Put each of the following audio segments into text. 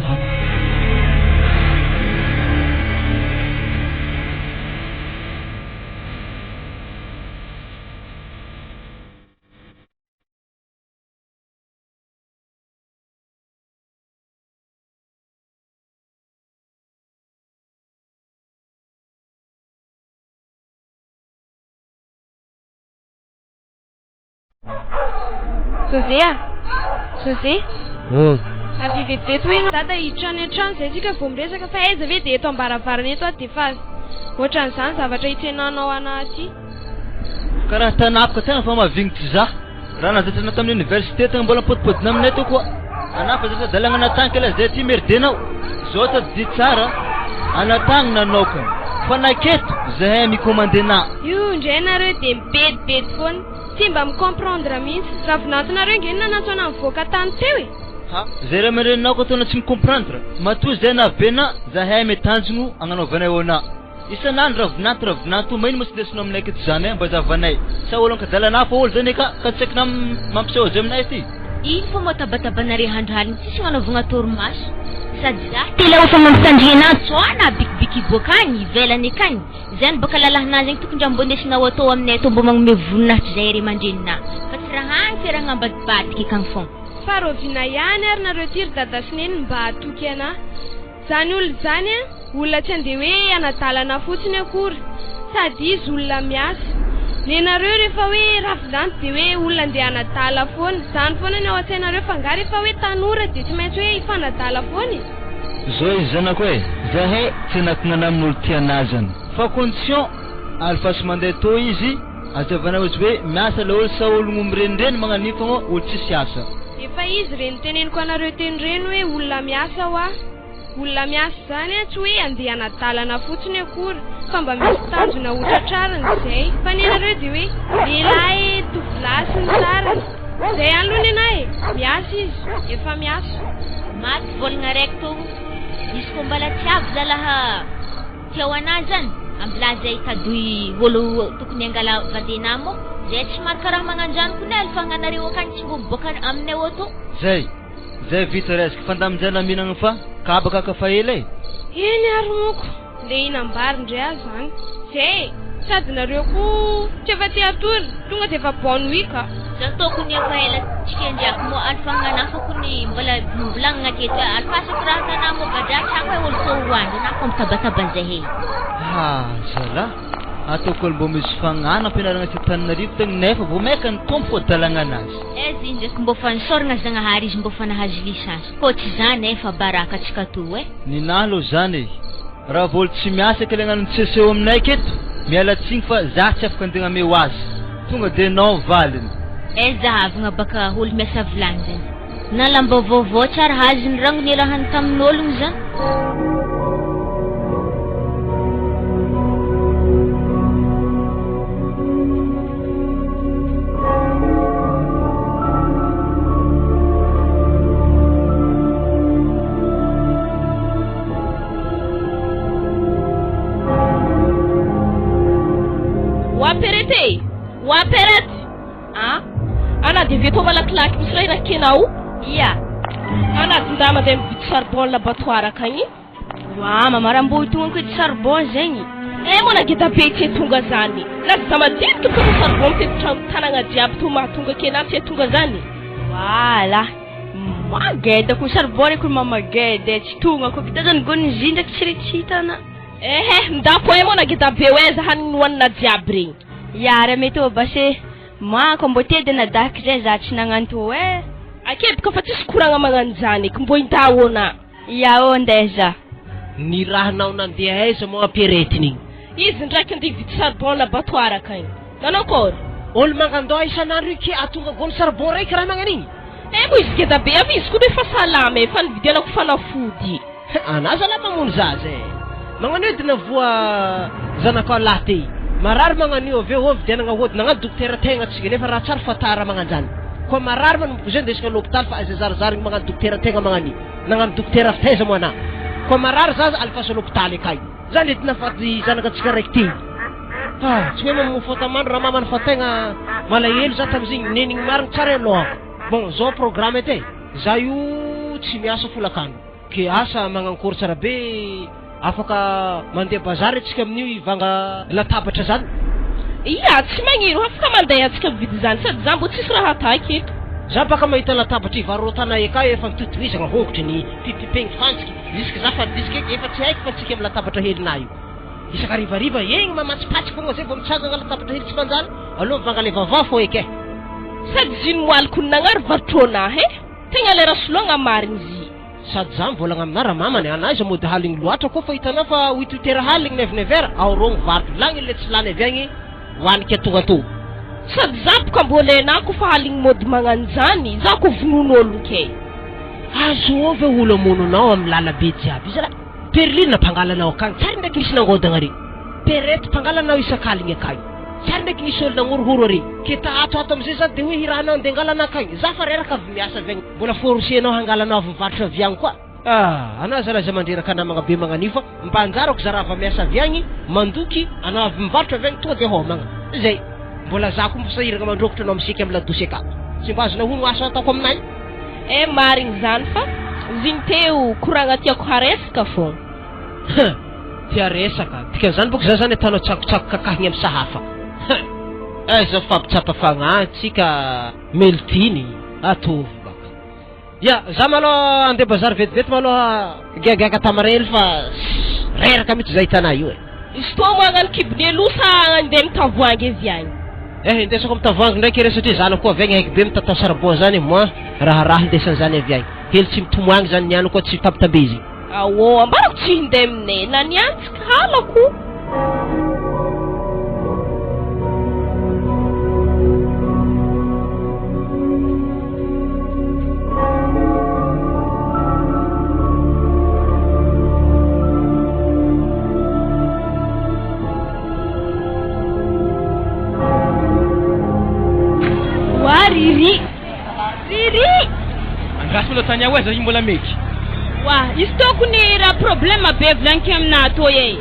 fitiavana. José a! José! Hum. Avia vetivety hoe Dada hiditra any an-trano izay tsika vao miresaka fa aiza ve dia eto am-baravarana eto aho dia efa ohatran'izany zavatra hitsenanao anah aty. Ka raha tanapaka tegna fa mahavignitry za. Raha nahazatra anao tamin'ny université tegna mbola mipodipodina aminay teo koa. Anah fa zatra dalagna natagny kay lazay ty merdenao. Zao tadidio tsara, anatagny nanaokana. Fa naketo zahay mi-commande na. Io indray nareo dia mibedibedy foana. Tsy mba mi-comprendre mihitsy. Raha vinantonareo nge no nanantso anah nivoaka tany teo e. Ha, zay ray aman-dreninao ko ataonao tsy mi-comprendre. Matoa zay nahabe na, zahay mitanjogno agnanaovanay ona. Isan'andro ravinanto ravinanto maino moa tsy ndesinao aminay aketo zany eh mba zavanay sa olo ankadalana hafa olo zany ka ka tsy haiko mampiseho azy aminay aty. Ino fô moa tabatabanare handro aligny tsisy agnanaovagna torimaso sady za te le efa mampitandrigny anah tsô anah bikibiky hiboaka agny ivelany akagny zany bôka lalahana zegny tokony raha mbô ndesinao atao aminay atô mbô magnome voninahitry zahay ray aman-dreninah fa tsy raha agny fiarahagna ambadibadiky akagny fôgna. Fa rahoviana ihany ary nareo ty ry dada sy neny mba hatoky anah? Zany olona izany an, olona tsy andeha hoe hanadalana fotsiny akory, sady izy olona miasa. Nenareo rehefa hoe ravindanto dia hoe olona andeha hanadala foana, zany foana ny ao an-tsainareo fa nga rehefa hoe tanora dia tsy maintsy hoe hifanadala foana e? Zao izy zanako e, zahay tsy hanakona amin'olo tia anazany fa condition alefaso mandeha tô izy azavanao izy hoe miasa le olo sa ologno mirenireny magnan'io fogna olo tsisy asa. Efa izy ireny teneniko anareo teny ireny hoe olona miasa hoa. Olona miasa izany an, tsy hoe handeha hanadalana fotsiny akory fa mba misy tanjona ho tratrarina izay. Fa ny anareo dia hoe lehilahy e, tovolahy sy ny tariny. Izay ihany aloha ny anah e, miasa izy, efa miasa. Maty volagna araiky tô izy koa mbala tsy avy zalaha. Tiao anah zany ambilà zay tadoy olo tokony angala vadenah moa zay tsy maro karaha magnanjany kony alifagnanareo akagny tsy mbo miboaka aminay auto. Zay, zay vita resaka fandaminjana mihinagna fa kabaka ka fa ela e. Eny ary moko, le hinam-bary ndray aho zany. Zay e! Sady nareo koa tsy efa te hatory, tonga de efa bonne nuit ka. Za tokony efa ela tsika ndriako moa alifagnana fa kony mbola volagnina aketo e alifasako raha tanà moa gadra tragno e olo tô hoandry na ko mitabataba zahay. Ha zalah, ataoko olo mbô misy fagnana ampianaragna aty Antananarivo tegna nefa vao maika nitombo fô dalagna anazy. Aiza izy ndraiky mbô fa nisaoragna Zagnahary izy mbô fa nahazo licence kô tsy zany efa baraka tsika tô e. Ninahy aloha zany e. Raha vao olo tsy miasa kely hagnano misehoseho aminay aketo, miala tsiny fa za tsy afaka andeha hameho azy. Tonga de non valiny. Aiza zahavagna baka olo miasa vilany zany. Na lamba vaovao tsara hazony ragno niarahany tamin'ologno zany. Ho aperete e! Ho aperete! Ah! Ana dia veto malakilaky misy raha irakenao. Ia. Ana dinda mandeha mividy charbon laboratoire akagny. Wa, mamarambohy tonga ko edy charbon zegny. Eh moa nageda be tsy tonga zany. Na za madiniky mitondra charbon mitety trano tanagna jiaby to mahatonga kena tsy tonga zany. Voilà. Mageda ko charbon ko mamageda tsy tonga ko kita zany gony izy ndraiky tsy re tsy hitana. Ehe, midako e moa nageda be hoe za hanigny nohanina jiaby regny. Iara mety ô base manko mbô te de nadaky zay za tsy nagnano tô eh. Akeboko fa tsisy koragna magnano zany eky mbô indaona. Ia ô ndeha za. Ny rahanao nandeha aiza moa ampiaretiny igny? Izy ndraiky andeha hividy charbon laboratoire akagny. Nanao akory? Olo mangandoha isan'andro io ke atonga gony charbon raiky raha magnano igny? Eh moa izy geda be avy izy koa nefa salama e, fa nividianako fanafody. Anà zalahy mamono zaza e! Magnano io dina voa zanakao lahy ty. Marary magnano io avy eo ô vidianagna ody nagnano dokotera tegna tsika nefa raha tsara fa tara magnanjany. Koa marary manomboka izao indesina l'hôpital fa aiza zarizarigny magnano dokotera tegna magnano io. Nagnano dokotera avy taiza moa anà. Koa marary zaza alefaso l'hôpitaly akay. Zany edy nafaty zanaka antsika raiky ty. Ah, tsy hoe mamoa fôtamandro raha mamany fa tegna malahelo za tamizigny nenigny marigny tsara aloha. Bon, zao programme edy e. Za io tsy miasa folakandro. Ke asa magnankory tsara be afaka mandeha bazary antsika amin'io hivanga latabatra zany. Ia, tsy magnino, afaka mandeha antsika mividy zany sady za mbô tsisy raha ataky eto. Za baka mahita latabatra ivarotana eka efa nitohitohizagna hongotry ny pipipegny fantsiky jusque za fa jusque efa tsy haiko fantsika amy latabatra helinahy io. Isaka harivariva egny mamatsipatsiky fogna zay vao mitsangagna latabatra hely tsy manjary aleo mivanga le vaovao fô eky e. Sady izy ino moaliko nagnary varotrônahy e! Tegna le raha soloagna marigny izy. Sady za mivolagna aminà ramamany, anà iza mody haligny loatra koa fa hitanao fa huit huit heures haligny neuf neuf heures ao rogny varotra lagny le tsy lany avy agny hoaniky tonga tô. Sady za boka mbô lenà kofa haligny mody magnano zany, za ko vonoin'ologno ke. Azôvy olo amono anao amy lala be jiaby izy raha perline mpangala anao akagny tsary ndraiky nisy nangodagna re perety mpangala anao isakaligny akagny tsary ndraiky nisy olo nagnorohoro are ke ta ato ato amizay za de hoe hirahanao andeha angala anah akagny za fa reraka avy miasa avy agny mbola forcenao hangala anao avy mivarotra avy agny koa. Ah, anah zalahy za mandreraka namagna be magnan'io fa mba anjarako za raha avy miasa avy agny mandoky anao avy mivarotra avy agny tonga de homagna zay mbola za koa sahiragna mandrokotro anao misiky amy ladosy aka tsy mba azonao hono asa ataoko aminay. Eh marigny zany fa zigny teo koragna tiako haresaka fô. Huh! Tia resaka, dikan'izany bôka za zany ataonao tsakotsako kakahigny amy sahafa. Huh! Aiza mifampitsapa fagnahy tsika Meltiny, atovy baka. Ya, za malôha andeha bazary vetivety malôha giagiaga tamarely fa reraka mihitsy zay hitanà io e. Izy toa magnano kibony aloha sa andeha amy tavoahangy avy agny? Eh, indesako amy tavoahangy ndraiky re satria zanako koa avy agny haiky be mitatao saribon zany moi raharaha indesan'zany avy agny. Hely tsy mitomoagny zany niany koa tsy tambitambezy. Aô, ambarako tsy hindeha aminay na niany tsy halako. Oa Riri! Riri! Andraso aloha tany aho e, za io mbola meky. Oa, izy tokony raha problème be volagniky aminah tô e.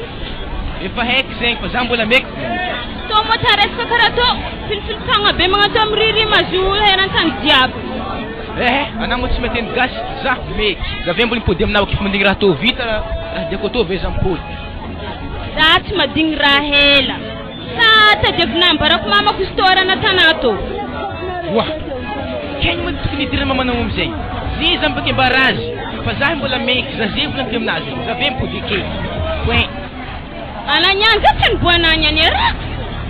Efa haiko zegny fa za mbola meky volagniky. Tô moa ta resaka karaha tô, filifilipagna be magnatao amy Riri mahazo eran-tany jiaby. Ehe, anah moa tsy mahay teny gasy, za meky. Za ve mbola mipody aminao akefa mandigny raha tô vita, raha diako tô ve za mipody. Za tsy madigny raha ela. Sa tadiavina ambarako mamako izy tô ara-natanà tô. Oa! Kegny moa tokony hidirana mamanao amizay. Ze za mbake mbarazy, fa za mbola meky, za ze volagniky aminazy, za ve mipody ake. Point. Ana niany za tsy niboana niany e raha.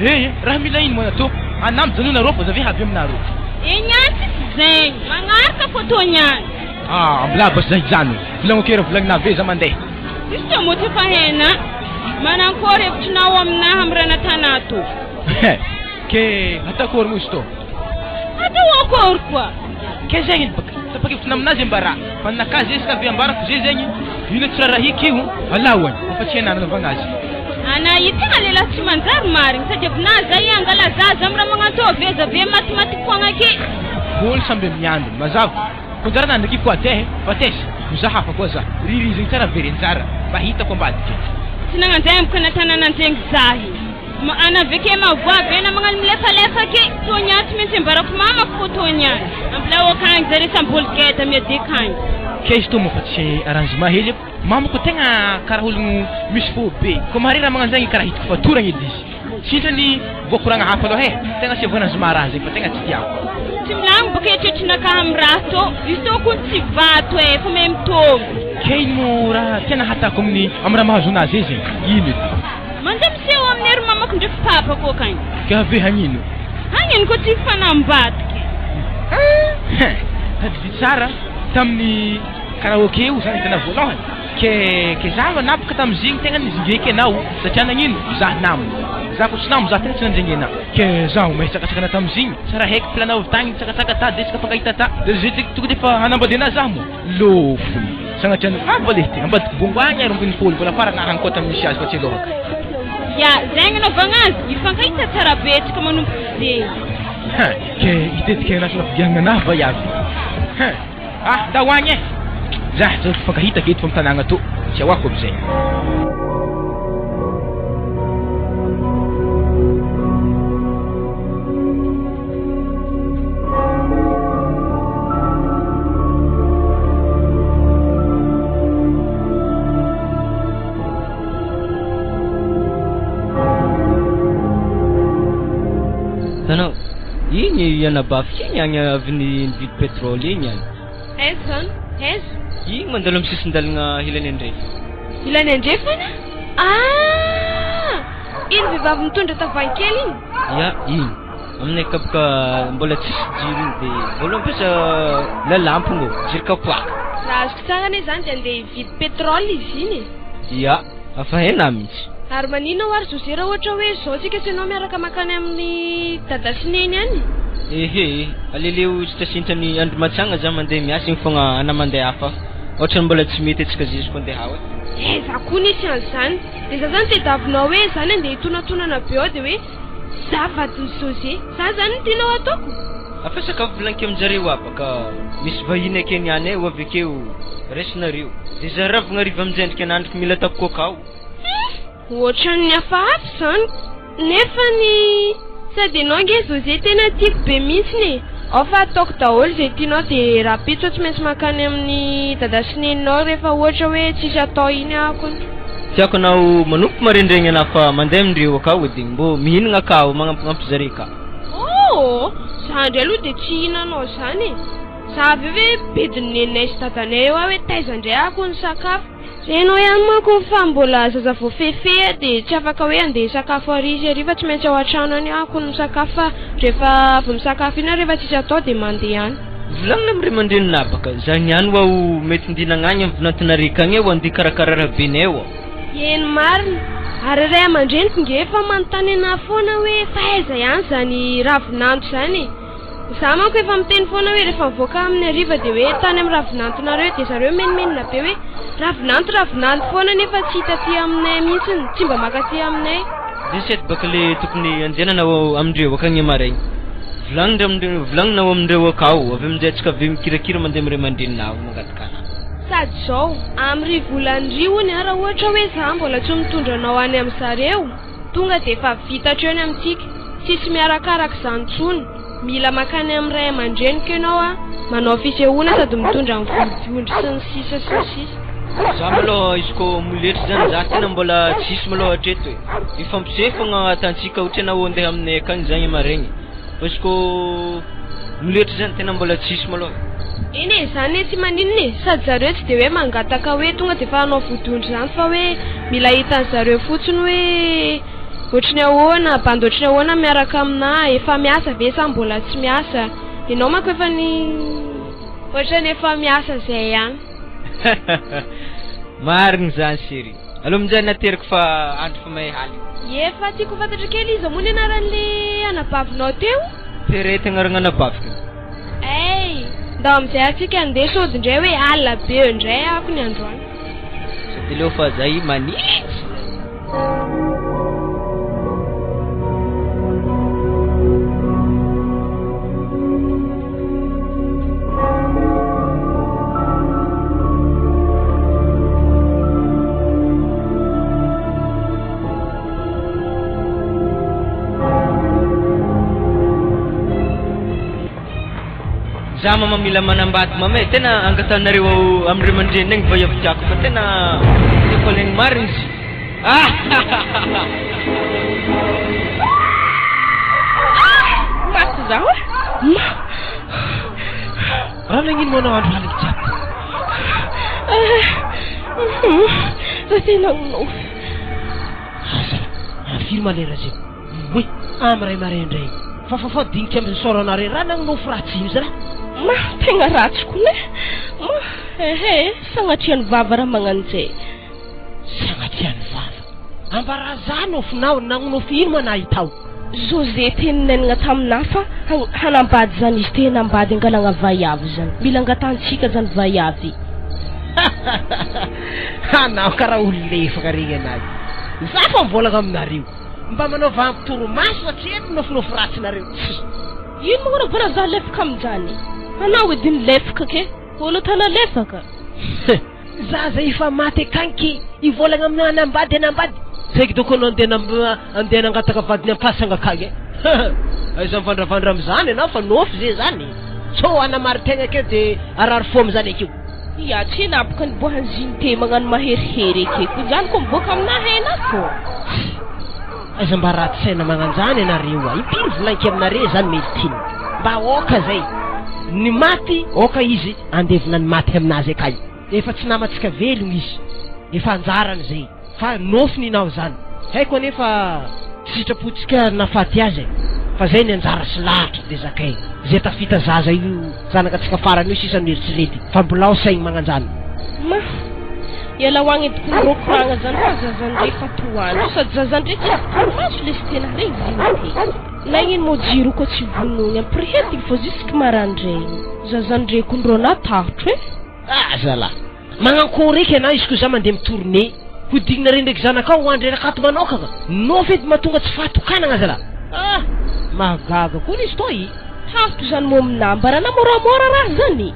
Eh, raha mila ino moa natao? Ana mijanona rô fa za ve havy aminareo. E niany tsisy zegny, magnaraka photo niany. Ah, ambilà basy za hijano. Volagno ake raha volagninà ve za mandeha. Izy tô moa tsy efa hainà. Manankory hevitrinao aminahy amy raha natanà tô? Ke atao akory moa izy tô? Atao akory koa? Ke zegny edy baka tapakevitry aminazy ambara fa ninakahy zay izy ka avy ambarako zay zegny ino tsy rarahiko io alao agny fa tsy hainà nanaovagna azy. Ana io tegna lehilahy tsy manjary marigny sady avy na zay angala zaza amy raha magnantô ve za ve matimaty foagna ake. Olo samby miandry mazava ko anjara nandriky koa te fa tess mizaha hafa koa za ririzigny tsara very anjara mba hitako ambadiky. Tsy nagnanjay amiko natanananjegny zahy. Ma ana aveke mahavoa be na magnano milefalefa ake tô niany tsy maintsy ambarako mamako fô tô niany. Ambilao akagny zare samby olo geda miady akagny. Kay izy tô moa fa tsy arrangement hely mamako tegna karaha ologno misy fô be ko mahare raha magnanjegny karaha hitako fatoragna edy izy. Sitrany voakoragna hafa aloha e, tegna tsy voanazoma raha zegny fa tegna tsy tiako. Tsy milagno bôka eritreritrinakahy amy raha tô, izy tô kony tsy vato e, fa mahay mitômy. Kay ino mo raha tiana hatako amin'ny amy raha mahazo anazy e zegny, ino edy? Mandeha miseho amin'ny ery mamako ndreky papako akagny. Ka ave hagnino? Hagnino koa tsy hifanambadiky. Hein, tadidio tsara tamin'ny karaoke io za nahitana voalohany. Ke ke za aloha napaka tamizigny tegna nizingeky anao satria nagnino za namo za ko tsy namo za tegna tsy nanjegny anah ke zaho mahitsakatsaka anah tamizigny tsara haiko planao avy tagny nitsakatsaka ta desaka fankahita ta de zay ty tonga de efa hanambady anah za mo lofony sagnatria ny hava le ty ambadiky bongo agny 12 mbola farany ahagny koa tamy misy azy fa tsy alohaka. Ya, zegny anaovagna azy, hifankahita tsara be tsika manomboka zegny. Hein, ke hitetiky anah sy nafigiahagna anah va iavy hein. Ah, ndao agny e! Zah zao tsy mifankahita eto fa amy tanàgna tô, tsy ahoako amizay. Igny anabaviko igny agny avy nividy pétrole igny agny. Aiza zany? Aiza? Igny mandalo amin'ny sisin-dalagna ilany andrefa. Ilany andrefana? Ah! Iny vehivavy mitondra tavoahangy kely iny? Ya, igny. Aminay kapoka mbola tsisy jiro igny dia mbola mampiasa lalampogno, jiro kapoaka. Raha azoko tsara anie zany dia andeha hividy pétrole izy iny e. Ya, afa hainà mihitsy. Ary maninona hoa ry José raha ohatra hoe izao tsika sy ianao miaraka mankany amin'ny dada sy neny any? Ehe, aleleo sintrasintrany andro matsagna za mandeha miasa igny fogna ana mandeha hafa ohatrany mbola tsy mety atsika zeziko andeha ao e. Aiza koa nisy an'izany? Dia za zany tediavinao hoe zany andeha hitonatonana be ao dia hoe za vadin'i José. Zany zany no tianao ataoko? Afa sakafo volaniko aminjareo aby ka misy vahiny akeny ihany e ho avy akeo raisinareo. Dia za ravigna hariva aminjay endrika anandriko mila ataoko coca o. Hum! Ohatran'ny hafahafa izany nefa ny sady ianao ange José tena tiako be mihitsiny e! Ao fa ataoko daholo izay tianao dia rahampitso aho tsy maintsy mankany amin'ny dada sy neninao rehefa ohatra hoe tsisy atao iny aho kony. Tiako anao manompo marendregny anah fa mandeha amindreo akao edy mbô mihinagna akao magnampignampy zare ka. Oh! Za ndray aloha dia tsy hihinanao izany e! Za avy eo ve bedin'ny neninay sy dadanay eo aho hoe taiza ndray aho kony sakafo. Enao ihany manko fa mbola zaza vao fefea dia tsy afaka hoe andeha hisakafo ary sy ary fa tsy maintsy ao an-trano any aho kony misakafo fa rehefa avy misakafo iny aho rehefa tsisy atao dia mandeha any. Volagnina am ray aman-dreninà baka zany ihany hoa o mety ndinagna agny am vinantonareka agny e andeha hikarakara rahabenay ô. Eny marina, ary ray aman-dreniko nge efa manontany anah foana hoe fa aiza ihany izany ravinanto izany e! Za manko efa miteny foana hoe rehefa mivoaka amin'ny hariva dia hoe tany amin'ny ravinantonareo dia zareo mimenomenona be hoe ravinanto ravinanto foana nefa tsy hita aty aminay mihitsy tsy mba maka aty aminay. 17 baka le tokony andehanana ao amindreo akagny maraigny. Volagnindreo amindreo volagninao amindreo akao avy aminjay antsika avy eo mikirakira mandeha amin'ny ray aman-dreninao mangataka anah. Sady zao, amin'ny ry volany ry hono a raha ohatra hoe za mbola tsy mitondra anao any amin'zareo, Tonga dia efa vita hatreo ny amintsika, tsisy miarakaraka izany intsony, mila mankany amin'ny ray aman-dreniko ianao a, manao fisehoana sady mitondra ny vodiondry sy ny sisa sy ny sisa. Za malôha izy kô moletry zany za tena mbola tsisy malôha hatreto e, hifampiseho fogna atantsika ohatra anao andeha aminay akagny zagny maregny fa izy kô moletry zany tena mbola tsisy malôha. Eny e, zany anie tsy maninona e, sady zareo tsy dia hoe mangataka hoe tonga dia efa hanao vodiondry zany fa hoe mila hitan'zareo fotsiny hoe ohatry ny ahoana, bandy ohatry ny ahoana miaraka aminà, efa miasa ve sa mbola tsy miasa, ianao manko efa ny ohatran'ny efa miasa zay ihany. Marigny zany chérie. Aleo aminjay nateriko fa andro fa may haligny. Ie fa tiako ho fantatra kely iza moa ny anaran'le anabavinao teo? Pierrette agnarana anabaviko. Hey! Ndao amin'izay atsika andeha sody indray hoe alina be eo indray ako ny androany. Sady aleo fa zay manitsy. Za mama mila manambady mama e, tena angatahanareo amin'ny ray aman-dreny agny vaiavy tiako fa tena tiako alaigny marigny izy. Maty zaho e. Ma. Raha nagnino moa anao andro aligny jiaby? Za tena nofy. Aza, firy ma lera zay? Oy, amy ray maraindray. Fa fa fa dinika amy sôranareo raha nagnonofy ratsy ino zalahy? Ma, tegna ratsy kony e. Ma, ehe, sagnatria ny vava raha magnano zay. Sagnatria ny vava. Ambarà za nofinao, nagnonofy ino ma nahitao? José teny nenagna taminah fa hanambady zany izy te hanambady angalagna vaiavy zany. Mila angatahantsika zany vaiavy. Hanao karaha olo lefaka regny anazy. Za fa mivolagna aminareo. Mba manaova ampy torimaso fa tsy eto nofinofy ratsinareo. Ino moa raha za lefaka aminjany? Anao edy nilefaka ke? Olo tana lefaka. Zaza efa maty akaiky hivolagna aminao hanambady hanambady. Saiky doko anao andeha andeha nangataka vadiny am-pasagna akagny e. Aiza mivandravandra amin'izany anao fa nofy ze zany. Sao hanamari-tegna akeo de harary fo amin'izany akeo. Ya tsy naboka niboahan'i Zinte magnano maherihery ekeko zany ko miboaka aminah hena fô. Aiza mba ratsy saina magnanjany anareo a! Impiry volanky aminare zany Meltine? Mba aoka zay. Ny maty aoka izy andevina ny maty aminazy akay. Efa tsy namantsika velogno izy. Efa anjarany zay. Fa nofy ninao zany. Haiko anefa tsy sitrapontsika nafaty azy e. Fa zay ny anjara sy lahatra de zakay. Zay tafita zaza io zanakatsika farany io sisa no eritreretigny. Fa mbola ao saigny magnanjany. Ma, ialao agny edy ko rô koragna zany fa zazandre fa tohaniko sady zazandre tsy avy torimaso lesy tena regny zigny te. Nagnino mô jiro koa tsy vonogny ampirehetigny fô jusque marandraigny. Zazandre kony rô natahotro e. Ah zalah. Magnankory eky anah izy ko za mandeha mi-tourner. Hodignina re ndraiky zanakao ho andry rakato manokagna. Nofy edy mahatonga tsy fahatokanagna zalah. Ah! Mahagaga koa izy toa i. Hafiko zany môminah mba na moramora raha zany.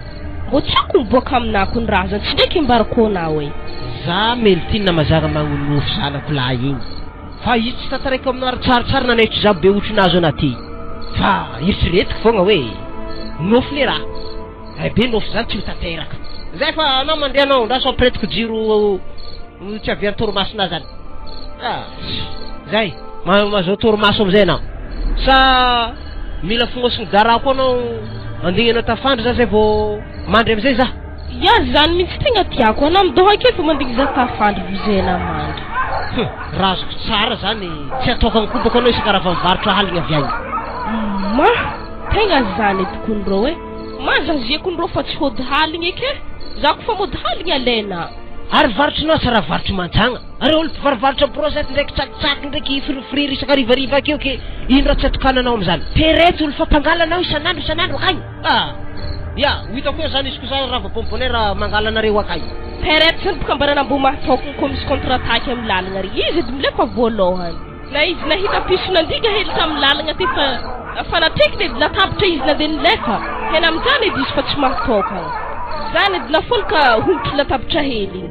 Mbô tiako miboaka aminah kony raha zany tsy ndraiky ambarako anao e. Za Meltine mazagna magnonofy zanako lahy igny. Fa izy tsy tantaraiko aminah ry tsaratsara nanaitry za be ohatry nahazo anah ty. Fa eritreretiko fogna hoe nofy le raha. Hay be nofy zany tsy ho tanteraka. Zay fa anao mandeha anao ndraso ampiretiko jiro tsy avy an-torimasonà zany. Ah, zay, mahazo torimaso amizay anao. Sa mila fognosiny gara koa anao andigny anao tafandry za zay vao mandry amizay za. Ya zany mintsy tegna tiako, anao midôha ake fô mandigny za tafandry vo zay anah mandry. Hum, raha azoko tsara zany tsy ataoko ankobako anao isaka raha vao mivarotra aligny avy agny. Ma, tegna zany edy kony rô e. Ma zaziako ndrô fa tsy hody haligny eky e! Za ko fa mody haligny alaina. Ary varotrinao sa raha varotry manjagna? Ary olo mpivarovarotra brosette ndraiky tsakitsaky ndraiky firifiriry isaka harivariva akeo ke ino raha tsy atokananao amizany? Perety olo fa mpangala anao isanandro isanandro akagny? Ah! Ya, ho hitako eo zany izy ko za rava bonbonne raha mangala anareo akagny. Perety zany boka mba nanamboa mahatokony ko misy contre attaque amy lalagna ry izy edy milefa voalohany. Na izy nahita piso nandiga hely tamin'ny lalagna teo fa fa natrehiny edy latabatra izy nandeha nilefa hena amin'izany edy izy fa tsy mahatokagna zany edy nafoly ka hongotry latabatra hely igny.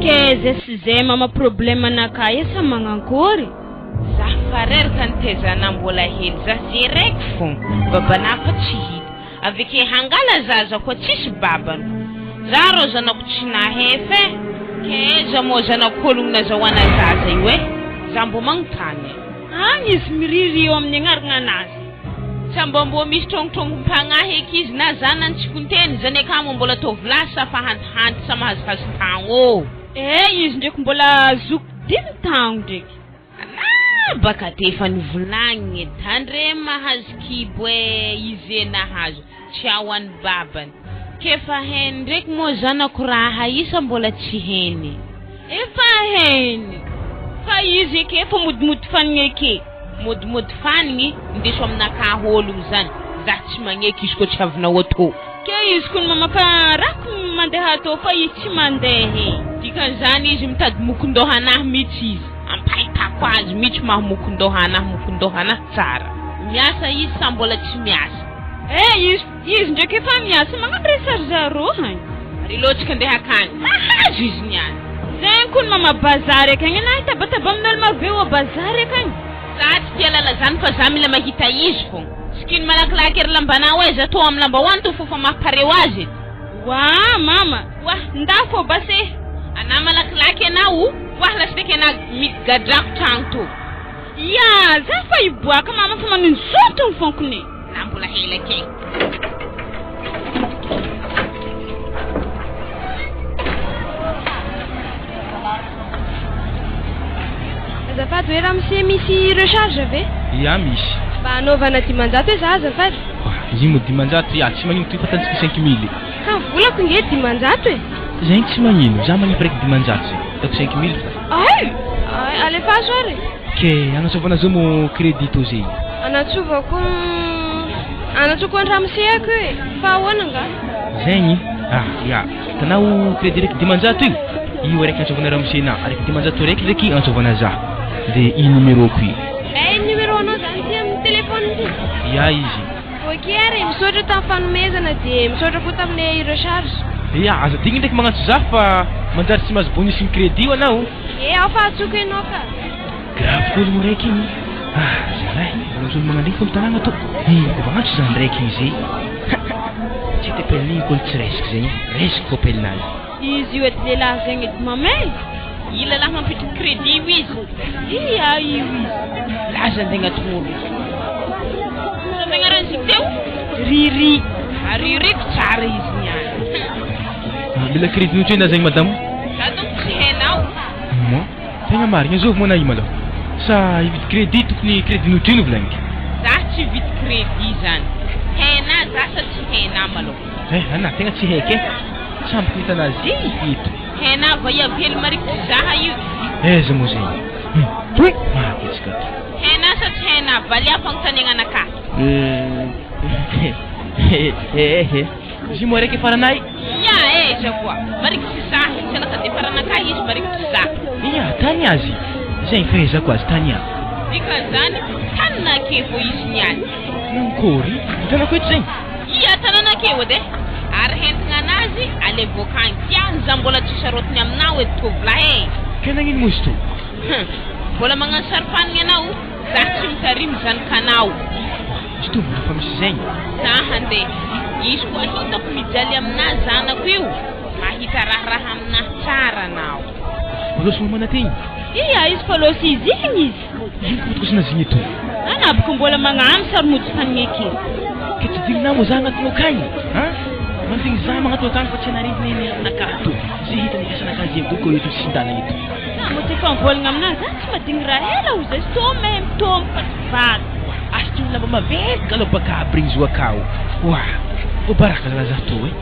Ke zay sy zay mama problème anakahy e sa magnankory? Za fa reraka nitaiza anah mbola hely za ze raiky fogna babanah fa tsy hita aveke hangala zaza koa tsisy babany za rô zanako tsy nahefa e ke aiza moa zanak'ologno nazahoana zaza io e za mbô magnontany e. Agny izy miriry eo amin'ny agnarana anazy. Tsa mbô mbô misy trôngotrôngom-pagnahy eky izy na zanany tsy konteny, zany akamo mbola tovolahy sa fa hantihanty sa mahazohazo tagno ô. Eh izy ndreky mbola zoky dimy tagno ndreky. Anah baka te efa nivolagniny edy tandremo mahazo kibo eh ize nahazo tsy ao any babany. K'efa hainy ndreky moa zanako raha isa mbola tsy hainy. Efa hainy fa izy eke efa modimody fanigny eke. Modimody fanigny ndeso aminakahy ologno zany za tsy magneky izy koa tsy avinao atô. Ke izy kony mamaka rako mandeha atô fa izy tsy mandeha e. Dikan'izany izy mitady mokondoha anahy mitsy izy ampahitako azy mitsy maha mokondoha anahy mokondoha anahy tsara. Miasa izy sa mbola tsy miasa? Eh izy Izy ndraiky efa miasa magnano resary zareo hany. Ry lotsika ndeha akany. Mahazo izy niany. Zegny kony mama bazary akagny na hitabataba amin'olo maro be ao bazary akagny. Za tsy tia lala zany fa za mila mahita izy fogna. Sikino malakilaky ery lambanao e, za tô am lambahoany tô fô fa maha-pareo azy edy. Wa mama, wa nda fô base. Anà malakilaky anao, wa lasideky anà migadrako tragno tô. Ya, za fa hiboaka mama fa manonjontogno fonkony. Na mbola hela kay. Azafady hoe ramose misy recharge ve? Ya misy. Mba hanaovana 500 hoe za azafady. Izy moa 500 ya tsy magnino toy fa tantsika 5000. Ka volako nge 500 e. Zegny tsy magnino, za magnefa raiky 500 zegny. Ataoko 5000 fa. Ay! Ay, alefaso ary. Ke agnatsovana zao mo crédit tô zegny. Anatsovako anatsoko an-dramose ako e. Fa ahoana nga? Zegny? Ah ya, hitanao crédit raiky 500 io? Io araiky antsovana ramose na araiky 500 raiky ndraiky antsovana za. De i numéro-ko io. Eh, numéro-nao zany ty amin'ny téléphone ty? Ya izy. Ok ary, misaotra tamin'ny fanomezana dia misaotra koa tamin'ilay recharge. Ya, aza adigno ndraiky magnantso za fa manjary tsy mahazo bonus ny crédit io anao. Eh, ao fa antsoiko ianao ka. Grave koa olo raiky igny. Ah, zalahy, mbola misy olo magnano regny fô amy tanàgna tô. Ino koa magnantso zany raiky igny zay. Tsy hita appel-n'igny koa olo tsy raisiko zegny e. Raisiko koa appel-nazy. Izy io edy lehilahy zegny edy mamay. Io lalahy mampiditra crédit io izy. Ia io izy. Laza andeha agnatiny olo. Sao agnarany izy teo? Riri. Aririko tsara izy niany. Ah, mila crédit notrena zegny madamo. Za donc tsy hainao. Moi, tegna marigna zovy moa na io malôha. Sa hividy crédit tokony crédit notreno volagniko. Za tsy hividy crédit zany. Hainà za sa tsy hainà malôha. Eh, anà tegna tsy haiky e. Samboko nahita anazy eto. Hainà vaiavy hely marikitry zaha io. Aiza moa zegny? Hum, toe maty antsika to. Hainà sa tsy hainà? Valià fagnontaniagna anakahy. Eh, izy moa raiky faranay. Ia, aiza koa. Marikitry zaha io, tsy anaka de faranakahy izy marikitry zaha. Ia, tany azy. Zegny fahaizako azy, tany ahy. Dikan'izany, tanana ake vao izy niany. Nankôry? Hitanako eto zegny. Ia, tanana ake edy e. Ary hentigna anazy, alevo akagny. Tiany za mbola tsy sarotiny aminao edy tovolahy e. Ka nagnino moa izy to? Hum, mbola magnano sarifanigny anao? Za tsy mitarimy zanakanao. Izy to mbola fa misy zegny. Za handeha. Izy koa hitako mijaly aminahy zanako io, mahita raharaha aminahy tsara anao. Mbola somary manantegna. Ia, izy fa lôsy izy igny izy. Ino koa tokosina zigny eto? Ana boko mbola magnano sarimody hanigny ake. Ke tsy digninao moa za agnatinao akagny? An? Mandigny za magnatona akagny fa tsy anarivony eny aminakahy to. Ze hitany fiasanakahy zegny doko eto sisin-dalagna eto. Za moa tsy efa mivolagna aminazy, za tsy madigny raha ela ho zay, tô mahay mitômy fa tsy vaky. Asitry ny lamba maventy galop baka aby regny zo akao. Oa! Ô baraka zalahy za tô e.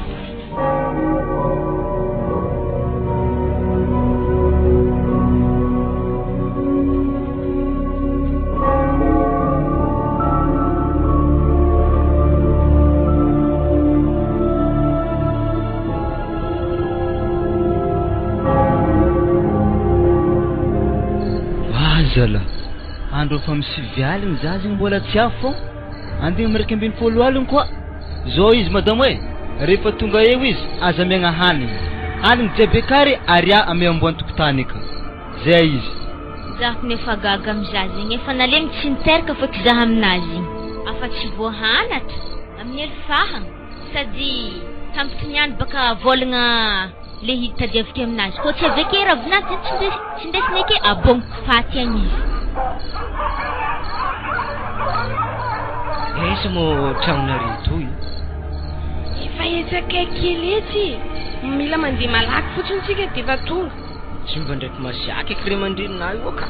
Azala, andro efa amin'ny sivy aligny za zegny mbola tsy avy fô andeha amin'ny 11 aligny koa. Zao izy madamo e, rehefa tonga eo izy aza amiagna hanigny, hanigny jiaby ekary ary ahy ameo amboan-tokotany eka. Zay izy. Za kony efa gaga am zaza igny efa nalemy tsy niteraka feky za aminazy igny afa tsy voahanatra amin'ny hery fahagna sady tampoko niany baka vôlagna le hitadiaviko aminazy koa tsy avy ake ravinahitra tsy nde- tsy ndesiny ake abôgniko faty agny izy. Aiza moa tragnonareo toy? Efa etsy akaiky kely etsy e. Mila mandeha malaky fotsiny tsika dia efa tonga. Tsy mba ndraiky masiaka eky ray aman-dreninah io ka.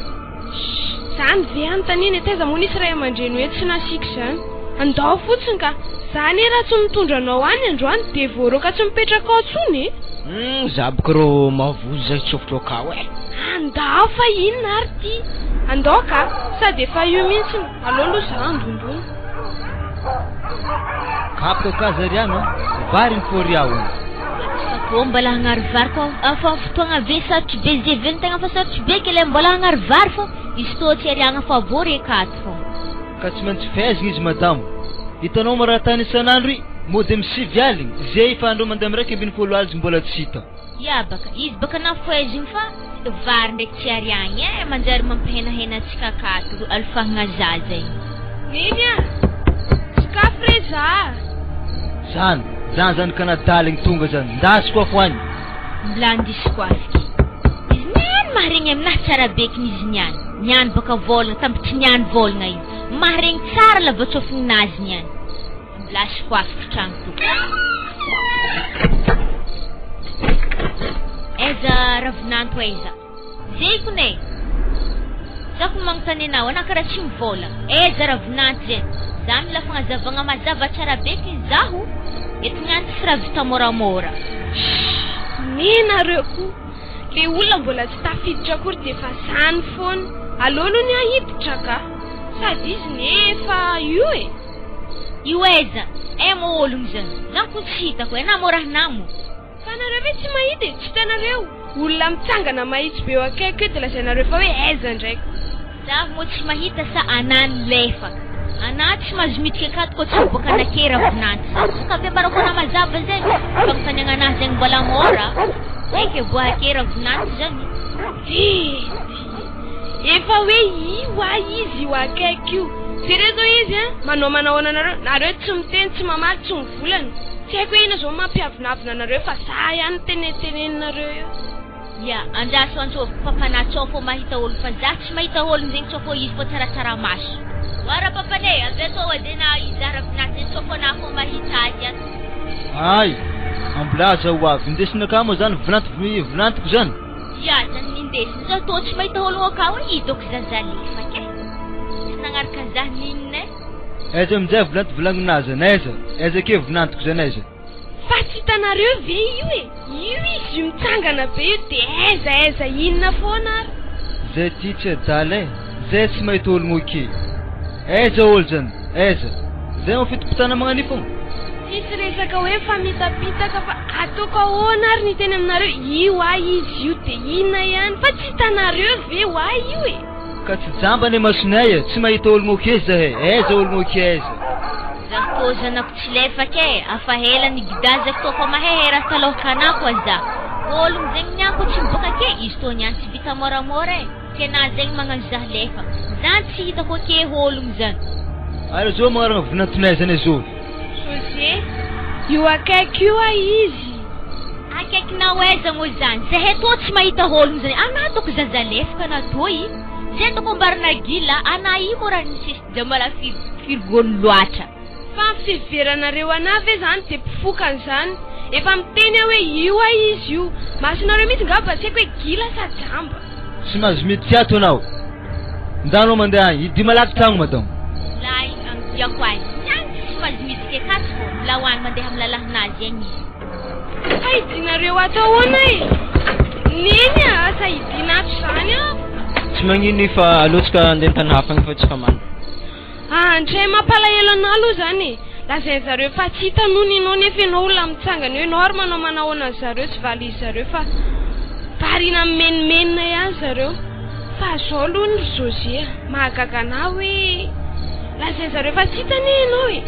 Zany ve anontaniana e, taiza moa nisy ray aman-dreny hoe tsy nasiaka izany. Andao fotsiny ka. Za anie raha tsy mitondra anao any androany dia voaroaka tsy mipetraka ao intsony e. Hum, za boka rô mavozo zay tsofotro akao e. Andao fa inona ary ty. Andao ka, sady efa io mihitsy, aleo aloha za handondona. Kapoka ka zariana, vary ny fôriao. Fa mbola hagnary vary koa afa fotoagna be sarotry be zay velogno tegna fa sarotry be ke le mbola hagnary vary fô izy tô tsy ariagna fa vory akato fô. Ka tsy maintsy fehezigna izy madamo. Hitanao ma raha tany isan'andro i, mody amin'ny sivy aligny, zay efa andro mandeha amin'ny 11 aligny izy mbola tsy hita. Ia baka, izy baka nafohezigny fa vary ndraiky tsy ariagna e, manjary mampihenahena antsika akato alofahagna zaza igny. Neny a! Sokafy re za! Zany, zany zany ka nadaligny tonga zany, ndasy koa fo agny. Mbola andisiko afiky. Izy niany maharegny aminahy tsara bekiny izy niany. Niany baka vôlagna, tambitry niany vôlagna igny. Maharegny tsara lavatsôfigninazy niany. Mbola asiko afiky tragno to. Aiza ravinanto aiza? Zay kony e! Za kony magnontany anao, anao karaha tsy mivôlagna. Aiza ravinanto zay? Za mila fagnazavagna mazava tsara bekiny zaho. Eto niany tsisy raha vita môramôra. Nenareo koa! Le olona mbola tsy tafiditra akory dia efa zany foana. Aleo aloha ny ahy hiditra ka. Sady izy ne efa io e. Io aiza? Eh moa ologno zany. Zany koa tsy hitako e, na moa raha namo. Fa nareo ve tsy mahita e, tsy hitanareo? Olona mitsangana mahitsy be eo akaiky eo dia lazainareo fa hoe aiza ndraiky. Za moa tsy mahita sa anah nilefaka. Anah tsy mahazo miditra akato koa tsy miboaka anakey ravinanty zany. Sa ka ve ambarako anah mazava zegny? Fagnontaniagna anah zegny mbola mora. Eky aboaha akey ravinanty zany. Ety. Efa hoe io a izy io akaiky io. Jereo zao izy a, manao manahoana anareo, nareo tsy miteny, tsy mamaly, tsy mivolana. Tsy haiko hoe inona zao mampiavonavona anareo fa za ihany no teneteneninareo eo. Ya, andraso antsôviko papanà tsao fô mahita ôlo fa za tsy mahita ôlogno zegny tsao fô izy fô tsaratsara maso. Oa rapapane, avy atô edy na izaho ravinà zegny tsao fô anà fô mahita azy ato. Hay, ambilaza ho avy indesina akà moa zany vinanto vinantoko zany. Ia zany nindesiny zah tô tsy mahita ôlogno akao e, izy dôko zaza lefaka e, tsy nagnaraka zah ninona e. Aiza aminjay vinanto volagninazy zany aiza, aiza ake vinantoko zany aiza. Fa tsy hitanareo ve io e! Io izy io mitsangana be io de aiza aiza inona foana ary. Zay ty tsy adala e! Zay tsy mahita ologno ok! Aiza olo zany? Aiza? Zay mafitopitana magnan'io fogna. Tsisy resaka hoe mifamitapitaka fa ataoko ahoana ary ny hiteny aminareo io a izy io de inona ihany fa tsy hitanareo ve hoa io e! Ka tsy jamba anie masonay e, tsy mahita ologno ok zahay, aiza ologno ok aiza? Zah tô zanako tsy lefaka e, afa ela nigidazako tô fa mahay raha taloha anah koa zah, ologno zegny niany koa tsy miboaka ake izy tô niany tsy vita moramora e, ke na zegny magnano zah lefa, zany tsy hitako ake ologno zany. Ary zao magnarana vinantonay zany azovy. José, io akaiky io a izy. Akaikinao aiza moa zany, zahay tô tsy mahita ologno zany, anah doko zaza lefaka anah tô i, zay doko ambarana gila, anah i moa raha nisesy jamala firgony loatra. Fa ny fiheveranareo anah ve zany de mpifoka an'izany? Efa miteny aho hoe io a izy io. Masonareo mihitsy ngamba tsy haiko hoe gila sa jamba. Tsy mahazo miditra ato anao. Ndao anao mandeha agny. Hidio malaky tragno madame. Lahy agny diako agny. Niany tsy mahazo miditra akato fô. Mila ho any mandeha amin'ny lalahinazy agny izy. Fa hidinareo ato ahoana e? Neny a, asa hidina ato izany aho. Tsy magnino io fa aleontsika andeha an-tany hafa agny fa tsy fa manda. Andray mampalahelo anah aloha zany e! Lazain zareo fa tsy hita nony ianao nefa ianao olona mitsangana eo ianao ary manao manahoana an zareo tsy valise zareo fa variana mimenomenona ihany zareo fa zao aloha ry José a! Mahagaga anah hoe lazain zareo fa tsy hita anie ianao e!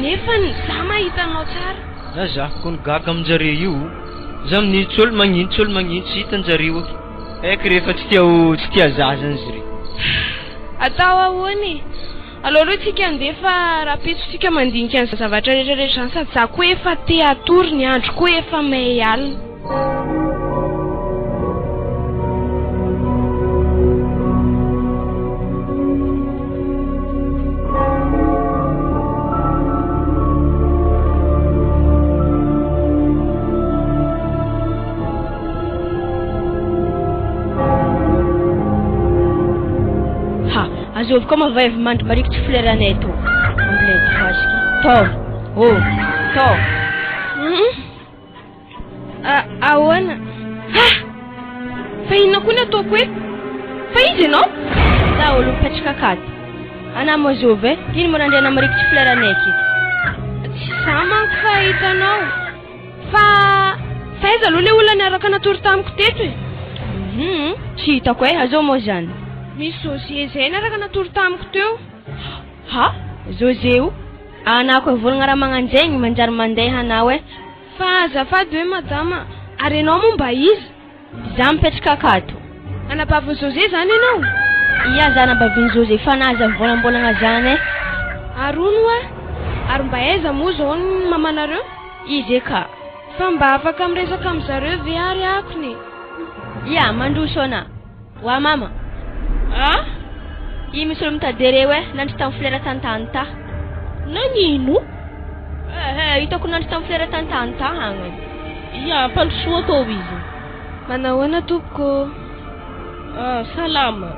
Nefa za mahita anao tsara. Na za kony gaga aminjareo io, za amin'io tsy olo magnino tsy olo magnino tsy hitanjareo aky. Haiko rehefa tsy tia tsy tia za zany zare. Atao ahoana e? Aleo aloha tsika andeha fa rahampitso tsika mandinika ny zavatra rehetra rehetra izany sady za koa efa te hatory ny andro koa efa may alina. Ha, azovy koa mavay avy mandry marikitry fleuranay tô. Ambiledy fasika. Tô, oh, tô. Ahoana? Ha! Fa inona koa ny ataoko eto? Fa iza ianao? Za olo mipetraka akato. Anà moa zovy e? Ino moa nandriana marikitry fleuranay aketo? Tsy za manko fa hitanao. Fa fa aiza aloha ilay olona niaraka natory tamiko teto e? Hum, tsy hitako e, azao moa zany? Misy José izay niaraka natory tamiko teo. Ha? José o? Anà koa volagna raha magnanjegny manjary mandeha anao e. Fa azafady hoe madama, ary ianao moa mba iza? Za mipetraka akato. Anabavin'i José izany ianao? Ia, za anabavin'i José fa na aza mivolambolagna zany e. Ary hono hoa, ary mba aiza moa izao ny mamanareo? Izy e ka. Fa mba afaka miresaka amin-dry zareo ve ary akony e? Ia, mandroso anà. Wa mama. Ah? I misy olo mitady reo e, nandry tamin'ny flera tantany ta. Nagnino? Eh, hitako nandry tamin'ny flera tantany ta agny. Ia, ampandrosoa atao izy. Manahoana tompoko? Ah, salama.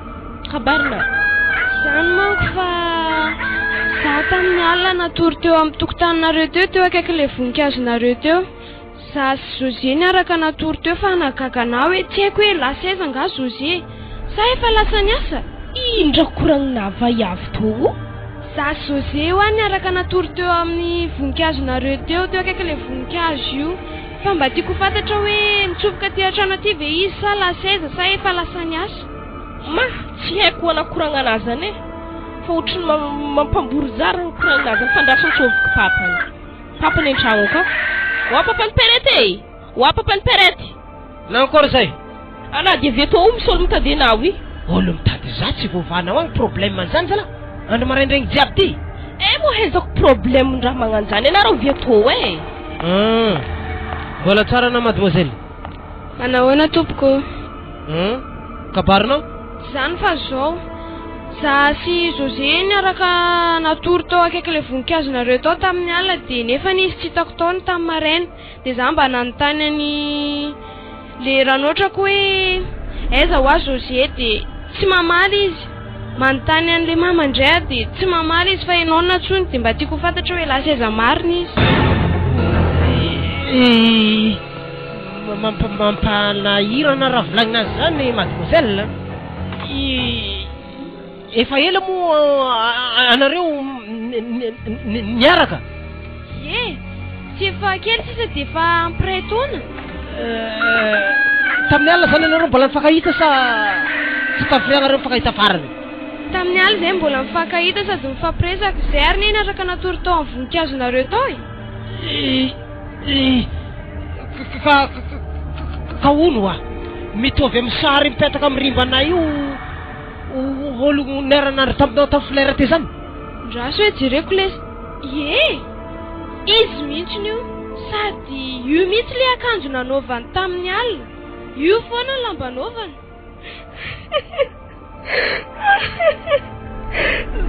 Kabarina. Zany manko fa za tamin'ny alina natory teo amin'ny tokotaninareo teo, teo akaikin'ilay voninkazonareo teo. Za sy José niaraka natory teo fa nahagaga anah hoe tsy haiko hoe lasa aiza angaha José? Sa efa lasa niasa? Indra koragnina vaiavy tô. Za sy José hoa niaraka natory teo amin'ny voninkazonareo teo, teo akaikin'ilay voninkazo io. Fa mba tiako ho fantatra hoe nitsofoka aty an-trano aty ve izy sa lasa aiza sa efa lasa niasa? Ma, tsy haiko hanakoragna anah zany e! Fa ohatry ny mampamborizara ny koragnina zany fa andraso antsôviko papany. Papany an-tragno akao. Oa papany Perety e! Oa papany Perety! Nankôry zay? Anah dia avy eto ao misy olo mitady anao i. Olo mitady za tsy voavahanao agny problème an'zany zalah. Andro maraindraigny jiaby ty. Eh moa haizako problème ndraha magnanjany anareo avy atô eh. Hum. Mbola tsara anao mademoiselle. Manahoana tompoko? Hum. Kabarinao? Tsy zany fa zao. Za sy José niaraka natory tao akaik'ilay voninkazonareo tao tamin'ny alina dia nefany izy tsy hitako tao ny tamin'ny maraina. Dia za mba nanontany an'i le ranotrako hoe aiza hoa José dia tsy mamaly izy. Manontany an'le mama indray aho dia tsy mamaly izy fa ianao no nantsoiny dia mba tiako ho fantatra hoe lasa aiza marina izy. Mampalahirana raha volagnina azy zany mademoiselle. Efa ela moa anareo niaraka? Ie, tsy efa kely sisa dia efa ampy iray taona. Tamin'ny alina zany ianareo mbola nifankahita sa tsy tamin'ny nifankahita farany? Tamin'ny alina izay mbola nifankahita sady nifampiresaka. Izay ary ne niaraka natory tao amin'ny voninkazonareo tao e. Ka ka hono hoa, mitovy amin'ny sary mipetaka amin'ny rimbanay io olo niara-nandry taminao tamin'ny fleur teo zany? Ndraso hoe jereko lesy. Ie! Izy mihitsiny io. Sady io mihitsy ilay akanjo nanaovany tamin'ny alina. Io foana ny lamba anaovany.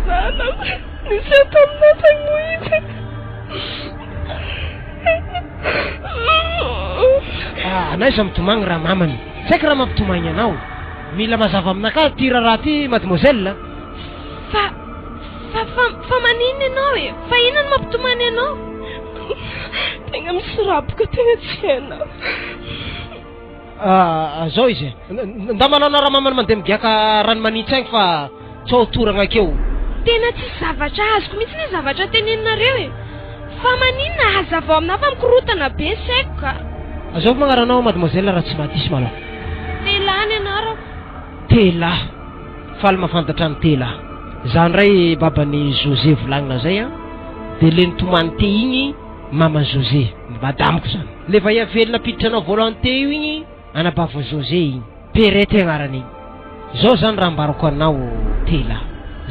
Zanako, niseho taminay tany Moizy. Ah, anaiza mitomagny raha mamany. Tsy haiko raha mampitomagny anao. Mila mazava aminakahy ty raharaha ty mademoiselle. Fa, fa, fa, fa maninona ianao e? Fa inona no mampitomany anao? Tegna misy raboka tegna tsy hainao. Ah, zao izy e. Nda manao na raha mamany mandeha migiaka rano manintsy agny fa tsao toragna akeo. Tena tsisy zavatra azoko mihitsy ny zavatra teneninareo e. Fa maninona hazavao aminah fa mikorotana be ny saiko ka. Azovy magnaranao mademoiselle raha tsy mahadiso malôha. Tela ny anarako. Tela. Faly mahafantatra an'i Tela. Za ndray baban'i José volagnina zay an. De le nitomany te igny maman'i José, madamiko zany. Le vahia velona nampiditra anao voalohany te io igny anabavin'i José igny. Perette agnarany igny. Zao zany raha ambarako anao Tela.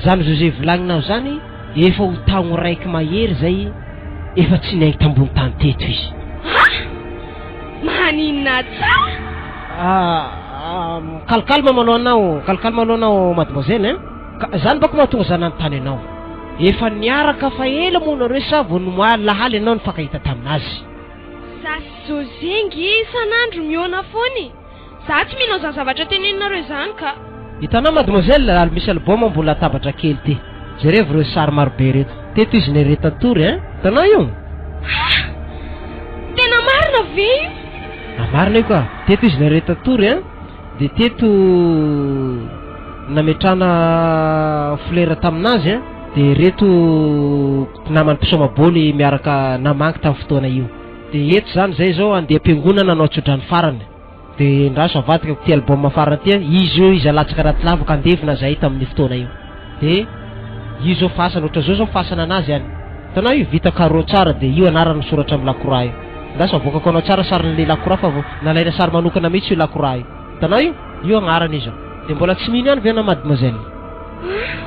Zany José volagninao zany efa ho taogno raiky mahery zay efa tsy niaigny tambony tany teto izy. Ah! Maninona tsara? Ah, calme malôha anao, calme malôha anao mademoiselle hein. Ka zany bako mahatonga za nanontany anao. Efa niaraka fa ela moa nareo sa vao nomaly lahaly ianao nifankahita taminazy? Za sy José nge isan'andro mihaona foana e! Za tsy mino an'izany zavatra teneninareo izany ka! Hitanao mademoiselle, ary misy album ambony latabatra kely ty. Jerevo ireo sary marobe ireto. Teto izy niretan-tory hein! Hitanao io? Ah! Tena marina ve io? Ah marina io ka! Teto izy niretan-tory hein! Dia teto nametrahana fleur taminazy hein! Dia ireto namany mpisaoma baoly miaraka namangy tamin'ny fotoana io. Dia eto izany izay izao andeha am-piangonana hanao tsodrano farany. Dia endraso avadika ity album farany ity an, izy io izy alatsaka anaty lavaka andevina zahay tamin'io fotoana io. Dia io izao fasana, ohatran'izao izao fasana anazy any. Hitanao io vita carreau tsara dia io anarany misoratra amin'ny lakroa io. Endraso avoakako anao tsara sarin'ilay lakroa fa nalaina sary manokana mihitsy io lakroa io. Hitanao io? Io agnarany io izao. Dia mbola tsy mino ihany ve ianao mademoiselle? Ah!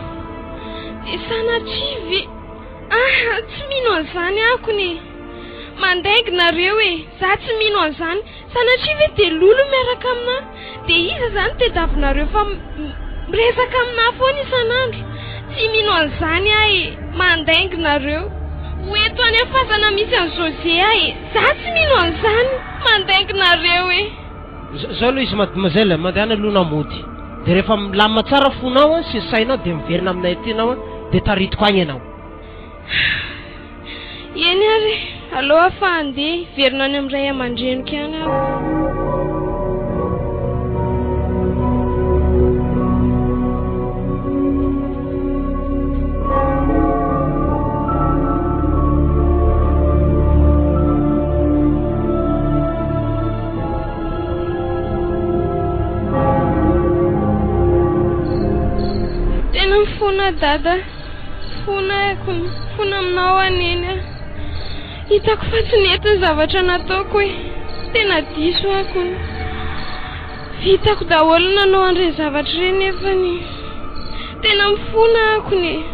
Dia sanatria ve? Ah! Tsy mino an'izany akony e! Mandainga nareo e! Za tsy mino an'izany! Sanatria ve dia lolo miaraka aminà? Dia iza izany tediavinareo fa miresaka aminà foana isan'andro? Tsy mino an'izany aho e! Mandainga nareo! Ho eto any am-pasana misy an'i José aho e! Za tsy mino an'izany! Mandainga nareo e! Zao aloha izy mademoiselle, mandehana aloha anao mody. Dia rehefa milamina tsara fonao sy ny sainao dia miverina aminay aty ianao dia taritiko agny ianao. Eny ary, aleo aho fa handeha, hiverina any amin'ny ray aman-dreniko ihany aho. Tena mifona dada. Mifona ako, mifona aminao aho neny a. Hitako fa tsy nety ny zavatra nataoko e. Tena diso aho kony. Vitako daholo ny nanao an'ireny zavatra ireny nefany tena mifona akony e.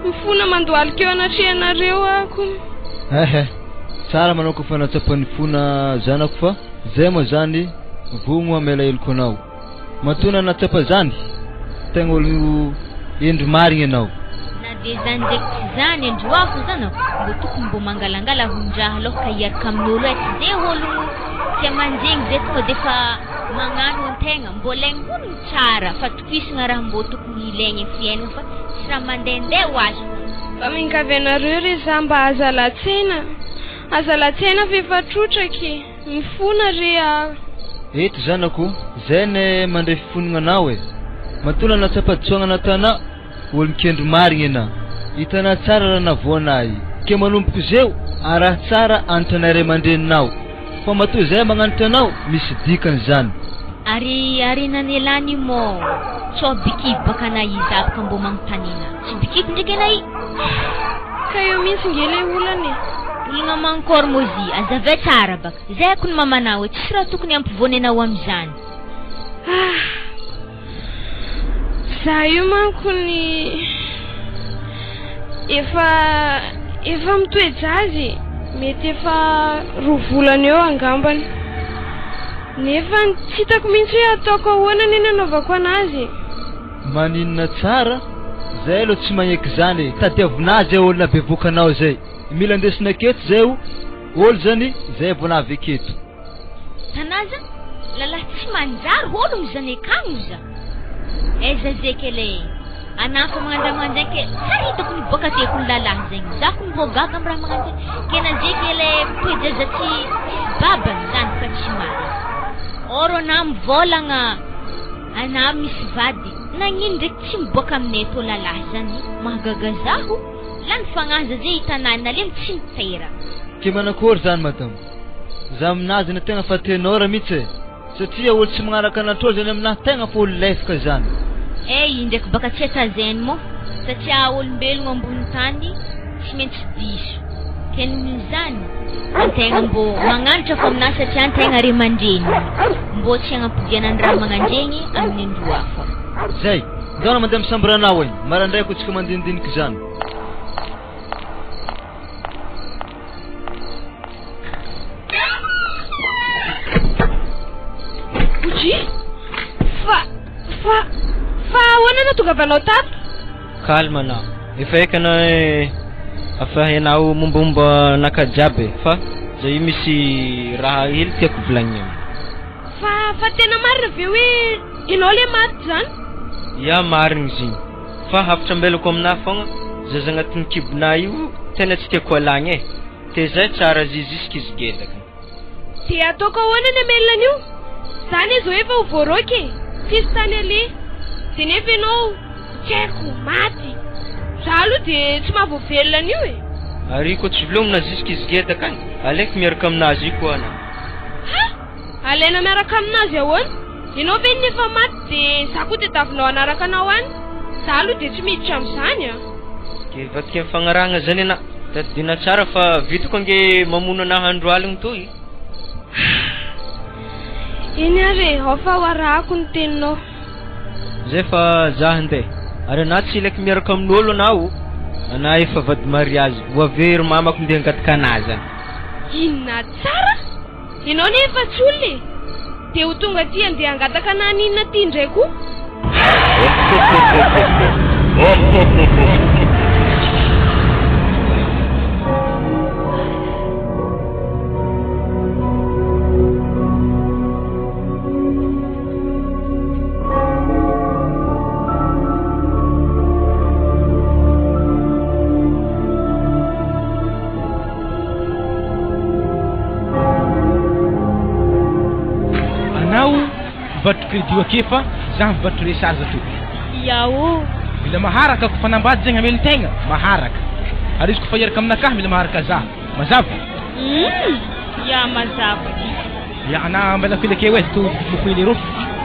Mifona mandohalika eo anatrehanareo akony. Ehe, tsara manao koa fa nahatsapa nifona zanako fa zay moa zany vogno hamela heloka anao. Matoa nanatsapa zany, tegna olo hendry marigny anao. Na dia zany ndraiky tsy zany androako zanako, mbô tokony mbô mangalangala hondraha aloha ka hiaraka amin'olo e, tsy ze ologno tia manjegny zay tonga defa magnano antegna, mbô alaigny honogno tsara fa tokisagna raha mbô tokony hilaigny am fiaignana fa tsy raha mandehandeha ho azy fogna. Mba miangavy anareo re za mba aza latsena, aza latsena fa efa trotraky e. Mifona re aho. Eto zanako, zay ne mandre fifonogna anao e. Matoa nanatsapa-disoagna natana, olo mikendry marigny ena. Hitanà tsara raha navoana ahy. Ke manomboko zeo, araha tsara anitranay ray aman-dreninao. Fa matoa zay magnanitra anao, misy dikany zany. Ary arinan'elany io mô tsô bikibo baka na iza aby ka mbô magnontany ana. Tsy bikibo ndraiky ana i. Ka eo mihitsy nge le olana e. Olagna mankôry mô zy, azavay tsara baka. Zay ako ny mamanao e, tsisy raha tokony hampivoany anao amizany. Ah! Za io manko ny efa efa mitoe-jaza e, mety efa roa volana eo angambany. Nefa tsy hitako mihitsy hoe ataoko ahoana anie ny anaovako anazy e. Maninona tsara? Zay aloha tsy magneky zany e, tadiavinà zay olona bevoka anao zay, mila andesina aketo zay o olo zany zay vao navy aketo. Tanaza, lalahy tsy manjary hologno zany akagno za. Aiza zeky ele anah fa magnano raha magnano zegny ke tsary hitako niboaka teko ny lalahy zegny, za ko mbô gaga amy raha magnano zegny, ke na zeky ele mitoe-jaza tsy tsisy babany zany fa tsy marigny. Or anah mivôlagna. Anah misy vady, nagnino ndraiky tsy miboaka aminay atô lalahy zany, mahagaga zaho, lany fagnahy za ze hitanah nalemy tsy niteraka. Ke manakory zany madame? Za aminazy zany tegna fa tenor mitsy e! Satria olo tsy magnaraka anatro zany aminahy tegna fa olo lefaka zany. Eh indraiky baka tsy atazeny moa satria olombelogno ambony tany tsy maintsy diso ke nohon'izany antegna mbô magnanatra fô aminazy satria antegna ray aman-dreny mbô tsy hagnampodiana ny raha magnandregny amin'ny andro hafa. Zay! Ndao na mandeha misambra anao e! Maraindray ko tsika mandinidiniky zany. Oji! Fa, fa, fa ahoana no tongavanao tato? Calme anao. Efa haiko anao hoe efa hainao mombamomba anakahy jiaby e, fa zay io misy raha hely tiako volagnina aminao. Fa, fa tena marina ve hoe ianao le maty zany? Ya marigny izy igny. Fa hafatra ambelako aminah fogna, zaza agnatin'ny kibonah io tena tsy tiako alagna e. Tezay tsara azy jusque izy gedaka. Dia ataoko ahoana ny hamelona an'io? Za anie zao efa ho voaroaka e! Tsisy tany aleha. Dia nefa ianao tsy haiko, maty. Za aloha dia tsy mahavoavelona an'io e! Ary koa tsy velomina jusque izy gedaka any, aleoko miaraka aminazy io koa anah. Ha! Alaina miaraka aminazy ahoana? Ianao ve ny efa maty dia za koa tadiavinao hanaraka anao any? Za aloha dia tsy miditra amin'izany a! Dia hivadika amin'ny fagnarahana zany anah. Tadidina tsara fa vitako ange mamono anah andro aligny toy. Eny ary e, ao fa ho arahako ny teninao. Zay fa za handeha. Ary anah tsy ilaiky miaraka amin'olo anah o. Anah efa vady mariazy. Ho avy eo ry mamako ndeha hangataka anah zany. Inona tsara? Ianao anie efa tsy olona e! Dia ho tonga aty handeha hangataka na haninona aty indray koa? Anao mivarotra crédit io ake fa za mivarotra recharge ato. Ia ô. Mila maharaka ko fanambady zegny hamelon-tegna, maharaka. Ary izy kofa hiaraka aminakahy mila maharaka za. Mazava? Humm! Ia mazava. Ia ana ambela kely ake hoe to mofo hely rô.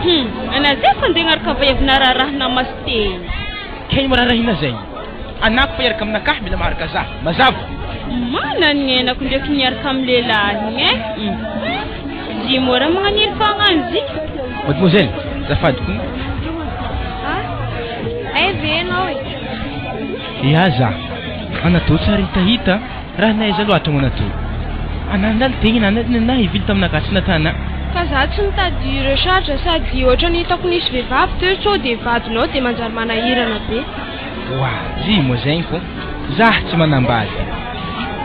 Humm! Ana zay fa ndeha agnaraka vaiavy nararahina maso tegna. Kay mararahina zegny. Anah kofa hiaraka aminakahy mila maharaka za. Mazava? Mananenako ndraiky miaraka amin'ny lehilahy igny e. Zy mora magnaniry fagnano zy. Mademoiselle, azafady koa. Ah, aiza ve ianao e? Ia za. Anatô tsary hitahita, raha naiza loatra moa anatô. Anà nandalo tegny na na hivily taminakahy tsy natana. Fa za tsy nitady recharge sady ohatran'ny hitako nisy vehivavy teo sao dia vadinao dia manjary manahirana be. Oa, zy moa zegny fô. Za tsy manambady.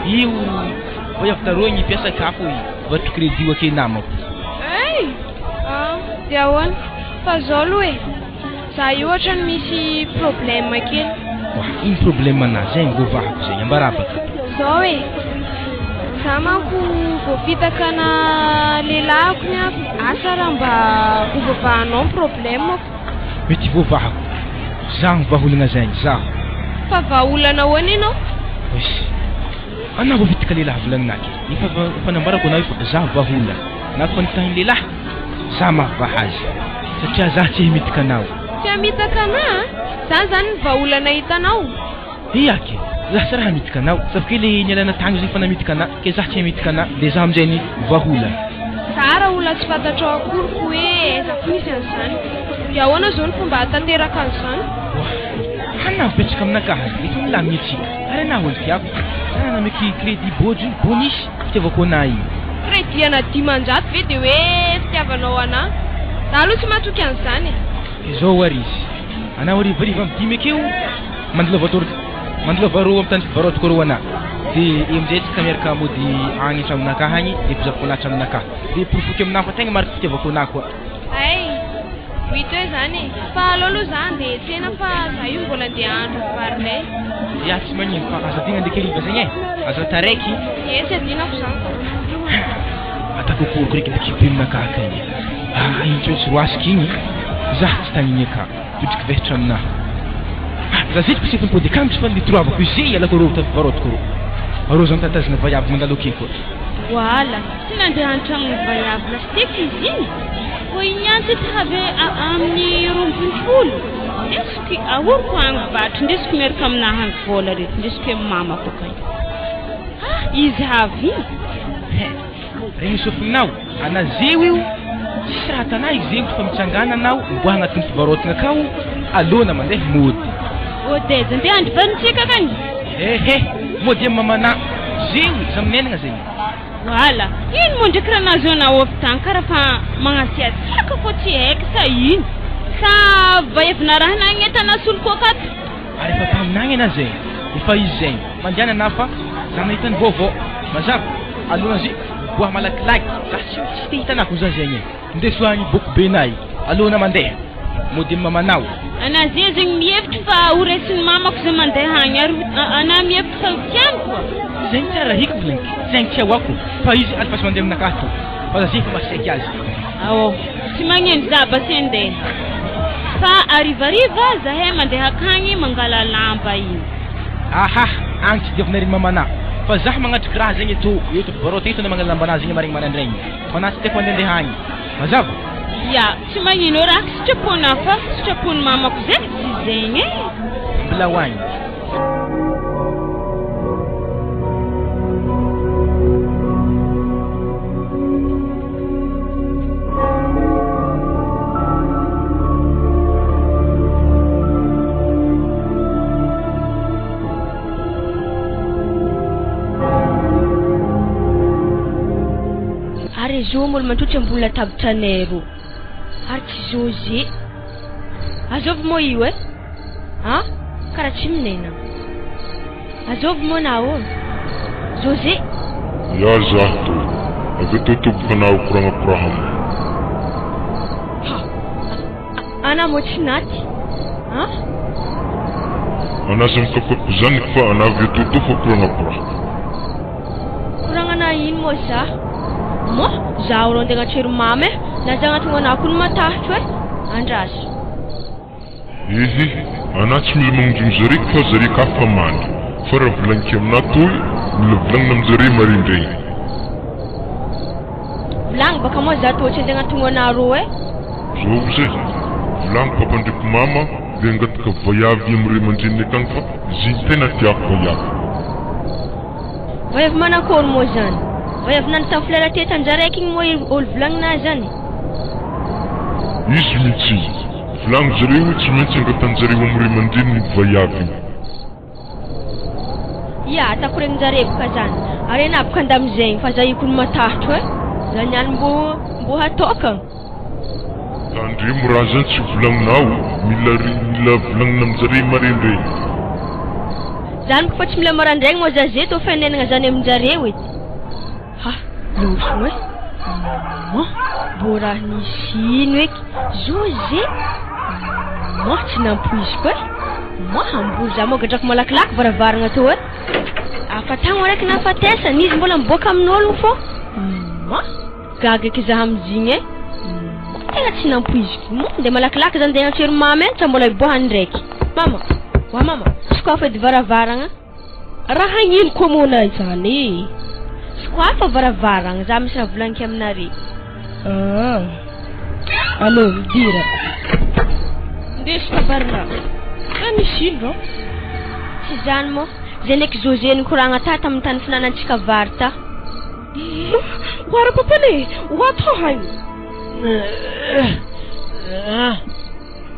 Io vao avy taroa igny mpiasakafo i vatro crédit io ake namako. Hey! Ah, dia ahoana? Fa zao aloha e. Za io ohatran'ny misy problème kely. Oa, ino problème anà zegny voavahako zegny, ambarabaka. Zao e. Za manko voafitaka na lelahako ny ahy, asa raha mba ho voavahanao ny problème-ko. Mety voavahako. Zaho vahaolagna zegny, zaho. Fa vahaolana ahoana ianao? Ois. Anao voafitaka lehilahy volagninà ke. Efa efa nambarako anao fa zaho vahaolana. Na koa nitahy lehilahy, za mahavaha azy. Satria zaho tsy hamitaka anao. Tsy hamitaka anà a? Zany zany ny vahaolana hitanao? Ia ke. Zaho tsy raha hamitaka anao. Sauf que le nialana tagny zegny fa namitaka anà. Ke zaho tsy hamitaka anà. De zaho amizay ny vahaolana. Za raha olona tsy fantatrao akory ko hoe aiza koa misy an'izany. Dia ahoana izao ny fomba hahatanteraka an'izany? Oa. Anà mipetraka aminakahy efa milamigny atsika. Ary anà olo tiako. Za nameky crédit bôjo, bonus, fitiavako anà igny. Crédit ana 500 ve dia hoe fitiavanao anà? Za aloha tsy matoky an'izany e. Izao ary izy. Anà harivariva amin'ny dimy akeo mandalova tor mandalova rô amin'ny tany fivarotako rô anà. Dia eo amin'izay tsika miaraka mody agny an-tragnonakahy agny dia mpizavako anà an-tragnonakahy. Dia porofoiko aminà fa tegna mariky fitiavako anà koa. Hay! Ho hita eo izany e! Fa aleo aloha za handeha hiantsena fa za io mbola andeha hahandro ny varinay. Ya tsy magnino fa aza adino ndraiky hariva zegny e! Aza taraiky. Ie tsy adinako izany ka. Ataoko akory koa ndraiky bikibe aminakahy kay. Ah iny tsy maintsy roasiko igny. Za tsy tagnigny aka. Dodriky vehitra aminahy. Ah za zay tsy mipody akany tsy fa nitoroavako izy zay ialako rô tafivarotiko rô. Rô zany tatazagna vaiavy mandalo ake koa. Voala, tsy nandeha an-tragnon'ny vaiavy lasiteky izy iny? Koa iny ihany tsy te have amin'ny 12? Ndesiko ahoroko agny vatry, ndesiko miaraka aminahy agny vola reto, ndesiko amy mamako akagny. Ha, izy havy iny. He, regny sofinao, anazeo io, tsisy raha atanà izy eo fa mitsangàna anao miboaha agnatin'ny fivarotagna akao, alôna mandeha mody. Mody aiza? Andeha handry varintsika akagny? Ehe, mody amy mamanà, zeo, za minenagna zegny. Voala, ino moa ndraiky raha nahazo anao avy tany karaha fa magnasiasiaka fô tsy haiko sa ino? Sa vaiavy narahina agny entana soloko akato? Ary efa mpaminagny ana zegny, efa izy zegny, mandehana ana fa za nahita ny vaovao, mazava, alohan'ze miboaha malakilaky, za tsy tsy te hita anah ko za zegny e, ndeso agny boko be nay, aloha mandeha, mody amy mamanao. Ana ze zegny mihevitry fa ho resin'ny mamako ze mandeha agny ary ana mihevitry fa ho tiany koa. Zegny tsara hiko volagniky, zegny tsy ahoako fa izy alefaso mandeha aminakahy tô, fa za ze efa masaiky azy. Ao, tsy magnino za basy andeha fa harivariva zahay mandeha akagny mangala lamba igny. Aha, agny tsy diavinareo mamanà fa zah magnatriky raha zegny eto, eto ampivarotagna eto na mangala lambanà zegny maregny maraindraigny fa na tsy tiako mandehandeha agny. Mazava? Ya, tsy magnino raha sitraponà fa sitrapon'ny mamako zay tsy zegny e. Mbola ho agny. Ary zo mbola matotra ambony latabitranay ro. Ary tsy José. Azovy moa io e? Ah, karaha tsy minena. Azovy moa nao. José. Ya zah to. Avy eto tompoko anao koragnakoraha moa. Ha. Ana moa tsy naty. Ah? Ana aza mikapokapoko zany fa ana avy eto to fa koragnakoraha. Koragnana ino moa zah? Moa zaho rô andeha agnatrery mama e, na zah agnatogno anah koa no matahotro e. Andraso. Ehe, anah tsy mila magnonjogno zare fa zare ka fa mandry. Fa raha volagniky aminah toy, mila volagnina aminjare marendraigny. Volagno baka moa zah tô tsy andeha agnatogno anah rô e. Zao zay, volagno papa ndraiky mama de angataka vaiavy amy ray aman-dreniny akagny fa zigny tena tiako vaiavy. Vaiavy manakôry moa zany? Vaiavy nandry tamin'ny fleur teto anjaraiky igny moa olo volagnina zany? Izy mihitsy igny. Volagno zareo hoe tsy maintsy angatan-jareo amin'ny ray aman-dreniny io vaiavy io. Ia, ataoko regnin-jare boka zany. Ary enà boka andamizegny fa za io kony matahotro e. Za niany mbô mbô hatôkagna. Tandremo raha zany tsy volagninao, mila mila volagnina amin-jare maraindraigny. Zany boka fa tsy mila marandraigny moa za ze tô fenenagna zany amin-jareo edy. Ha, losogno e. Maman, mbô raha nisy ino eky? José, Maman, tsy nampoiziko e. Maman, hamboly za moa gadrako malakilaky varavaragna tô e. Afatagno araiky nahafatesana, izy mbola miboaka amin'ôlogno fô. Maman, gaga eky za amizigny e. Maman, tegna tsy nampoiziko. Maman, ndeha malakilaky za ndeha hiantso ery mama e, tsa mbola hiboahany ndraiky. Mama, wa mama, sokafo edy varavaragna. Raha hagnino koa moa na izany e? Sokafa varavaragna, za misy raha volagniky aminare. Ah. Allô, midira. Ndeso tabarina. Raha misy ino rô? Tsy izany moa. Zay ndraiky José nikoragna ta tamin'ny tany finanantsika vary ta. Oara papane, ho atao hagny.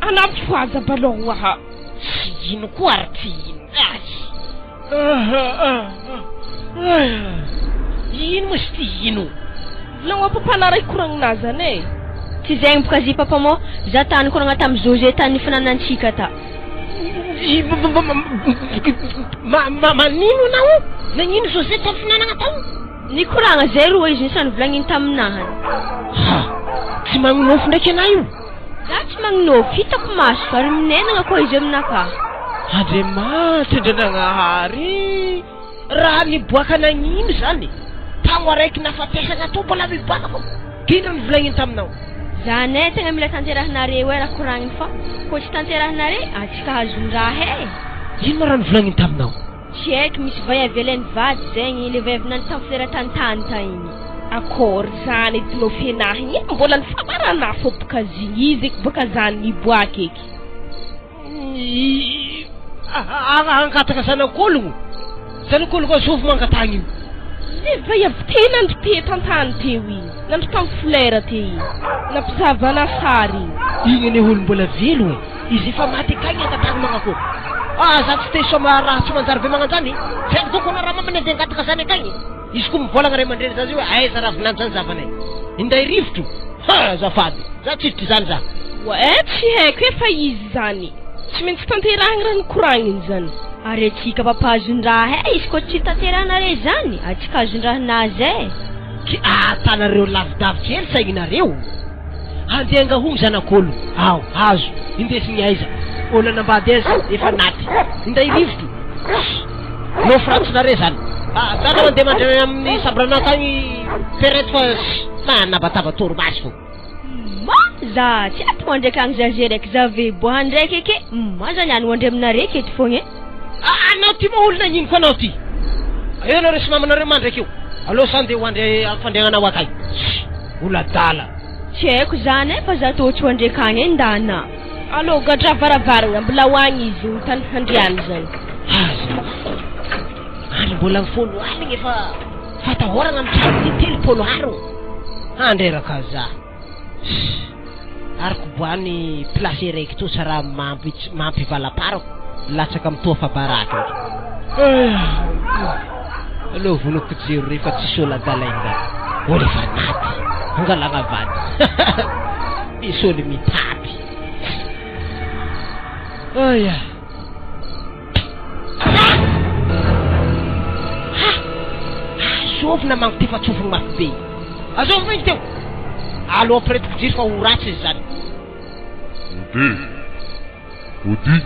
Anampy fohaza ballon oaha. Tsy ino koa ary tsy ino azy. Ino moa izy ty ino? Volagno papa ray koragnina zany e. Tsy zegny boka zy papa mô, za ta nikoragna tamy José tany nifinanantsika ta. Manino anao? Nagnino José tany finanagna tao? Nikoragna zay roa izy nisy raha nivolagniny taminahany. Ha! Tsy magnonofy ndraiky anah io. Za tsy magnonofy, hitako maso ary minenagna koa izy aminakahy. Andriamanitra Andrianagnahary, raha niboaka nagnino zany? Tagno araiky nafatesagna tô mbola miboaka fô. K'ino raha nivolagniny taminao? Zany eh, tegna mila tanterahinareo eh raha koragniny fa kô tsy tanterahinare ah tsy kahazon-draha eh. Ino ma raha nivolagniny taminao? Tsy haiko, misy vaiavy alainy vady zegny, le vaiavy nandry tamin'ny flera tantany ta igny. Akory zany edy nofenahy igny mbola nifamarana fô boka zigny izy eky boka zany niboaka eky. Hangataka zanak'ologno, zanak'ologno azovy mangatagna io. Le vaiavy te nandry te tantany teo igny, nandry tamin'ny flera teo igny, nampizahavana sary igny. Igny anie olo mbola velogno e. Izy efa maty akagny angatahiny magnakory. Ah za tsy te hisaoma raha tsy manjary be magnanjany. Tsy haiko doko anao raha mamany andeha hangataka zany akagny. Izy koa mivolagna ray aman-dreny za zay hoe aiza raha vinany zany zavanay. Inday rivotro. Ha azafady. Za tsy hiditra izany za. Oa tsy haiko e fa izy zany tsy maintsy tanterahigny raha nikoragniny zany. Ary atsika mpampahazon-draha e, izy koa tsy tanterahanare zany, atsika azon-drahanazy e. Ki ahatanareo lavidavitra ely saigninareo. Andeha angahoa zanak'olo aho azo indesigny aiza olo anambady aiza efa naty inday rivotro nofy ratsinare zany ah za aloha andeha mandray amin'ny sambranà tagny perret fa manabataba torimaso fô. Ma za tsy ato mandraiky agny za ze raiky za ve boaha ndraiky eke ma za niany hoandry aminare aketo fogna e. Anao ty moa olona ino koa anao ty? Eo nareo sy mamanareo mandraiky eo. Aleo sa andeha hoandry amin'ny fandriagnanao akay. Olo adala. Tsy haiko zany e fa za tô tsy hoandry akagny e ndana. Allo gadra varavaragna mbola ho agny izy io tany handriany zany. Aza Andry mbola folo aligny efa fatahoragna amin'ny trano ty 30 aro. Handreraka za. Ary koboany place raiky toa tsy raha mampy mampivalaparako latsaka amin'ny toa fa baraka eky. Aleo vonako jiro rehefa tsisy olo adalainy zany. Olo efa naty angalagna vady. Misy olo mitapy. Aya. Ha! Azovy namango ty fa tsofiny mafy be. Azovy mihitsy teo. Aleo ampiretiko jiro fa ho ratsy izy zany. Ody. Ody.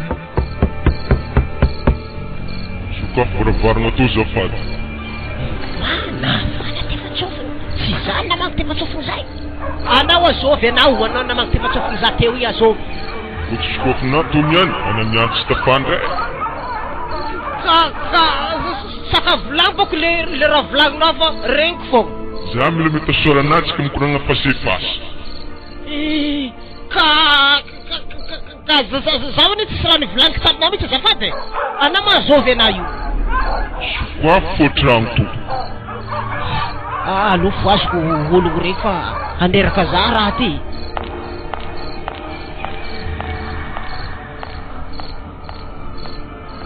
Sokafy varavarana tao azafady. Manafana ty fa tsofiny. Tsy zany namango ty fa tsofiny zay. Anao azovy anao, anao namango ty fa tsofiny za teo i azovy. Koa tsy sokafina teo niany, ana niany tsy tafandry eh. Ka ka saka vilagny boko le le raha vilagninao fa regniko fogna. Za mila mitasoara anazy ka mikoragna face face. Ih ka ka ka ka zaho anie tsisy raha nivolagniko taminao mihitsy azafady e. Anao ma azovy anah io. Sokafo fô tragno tompoko. Aleo fohaziko ologno regny fa handreraka za raha ty.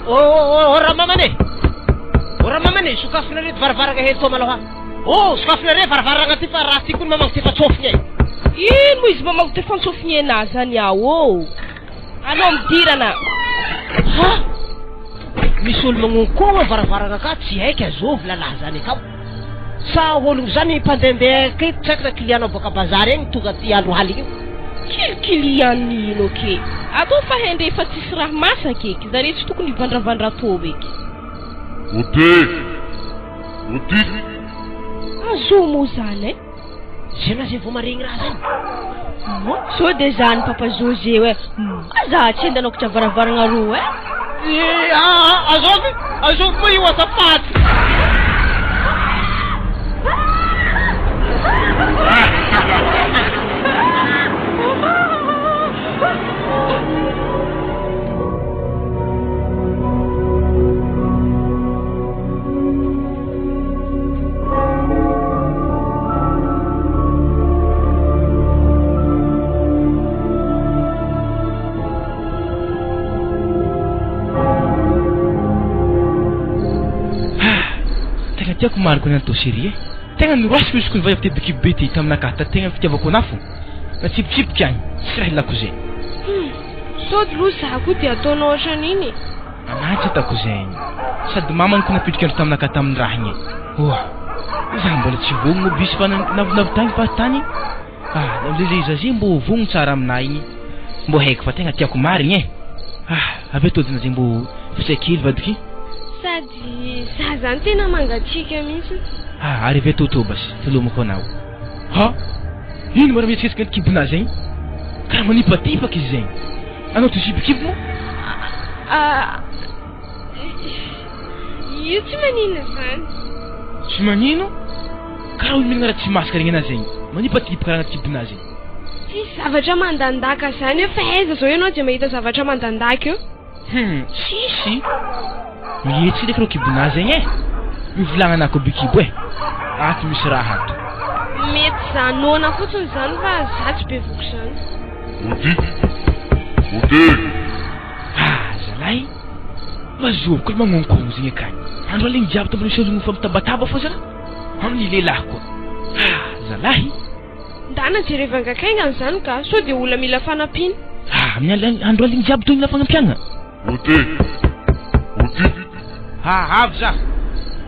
Ô ramamana e! Ô ramamana e, sokafinareo ty varavarana hely tô malôha. Ô, sokafinareo varavarana ty fa raha ty koa ny mamangy ty efa tsofigny e. Ino moa izy mamangy ty efa ntsofigny enahy zany aho ô? Alô midirana. Ha! Misy olo magnonkogno varavarana ka tsy haiky azovy lalahy zany akao. Sa ologno zany mpandehandeha aketo tsy haiko na client boaka bazary agny tonga aty andro aligny io. Kely client ino ke? Atao fa hendre efa tsisy raha masaky eky, zare tsy tokony hivandravandra tô eky. Ode! Ody! Azo moa zany e? Zay na zay vao maregny raha zany. Moa sao de zany papa José hoe aza tsy andanokatra varavarana roa e? Eh, ah, azovy, azovy moa io azafady. Tegna tiako mariko ny an'i Chérie e. Tegna noroasiko izy ko ny vaiavy te bikiby be ty taminakahy ta tegna fitiavako anah fo. Natsipitsipika agny, tsy raha ilako zay. Sao de loha za koa de ataonao ohatran'iny e. Anah tsy ataoko zegny. Sady mamany ko napitrika andro taminakahy tamin'ny raha igny e. Oa, za mbola tsy vognono bisy fa navinavy tagny fahatany. Ah, le le zaza mbô vogno tsara aminahy igny. Mbô haiko fa tegna tiako marigny e. Ah, avy eo todina zegny mbô fitsaikely vadiky. Sady za zany tena mangatsiaka mihitsy. Ah, ary avy eo tôtô basy, tolomako anao. Ha? Ino mba raha mihetsiketsika ny kibonà zegny? Karaha manipatipaka izy zegny. Anao ty kibokibo moa? Ah, io tsy manino zany. Tsy manino? Karaha olo mihinana raha tsy masaka regny anà zegny. Manipatipaka raha anaty kibonà zegny. Tsisy zavatra mandandaka zany eo fa aiza zao ianao de mahita zavatra mandandaka eo? Tsisy. Mihetsika ndraiky rô kibonà zegny e. Mivolagna anà koa bikibo e. Ato misy raha ato. Mety za noana fotsiny zany fa za tsy be voky zany. Ody! Ody! Ah, zalahy. Mazovo koa magnonkogno zegny akagny. Andro aligny jiaby tambony misy ologno mifampitabataba fô zalahy. Amin'ny lehilahy koa. Ah, zalahy. Ndana jerevanga akaingana zany ka, sao de olona mila fanampiana. Ah, amin'ny andro aligny jiaby toy mila fanampiana. Ody! Ody! Ah, avy za.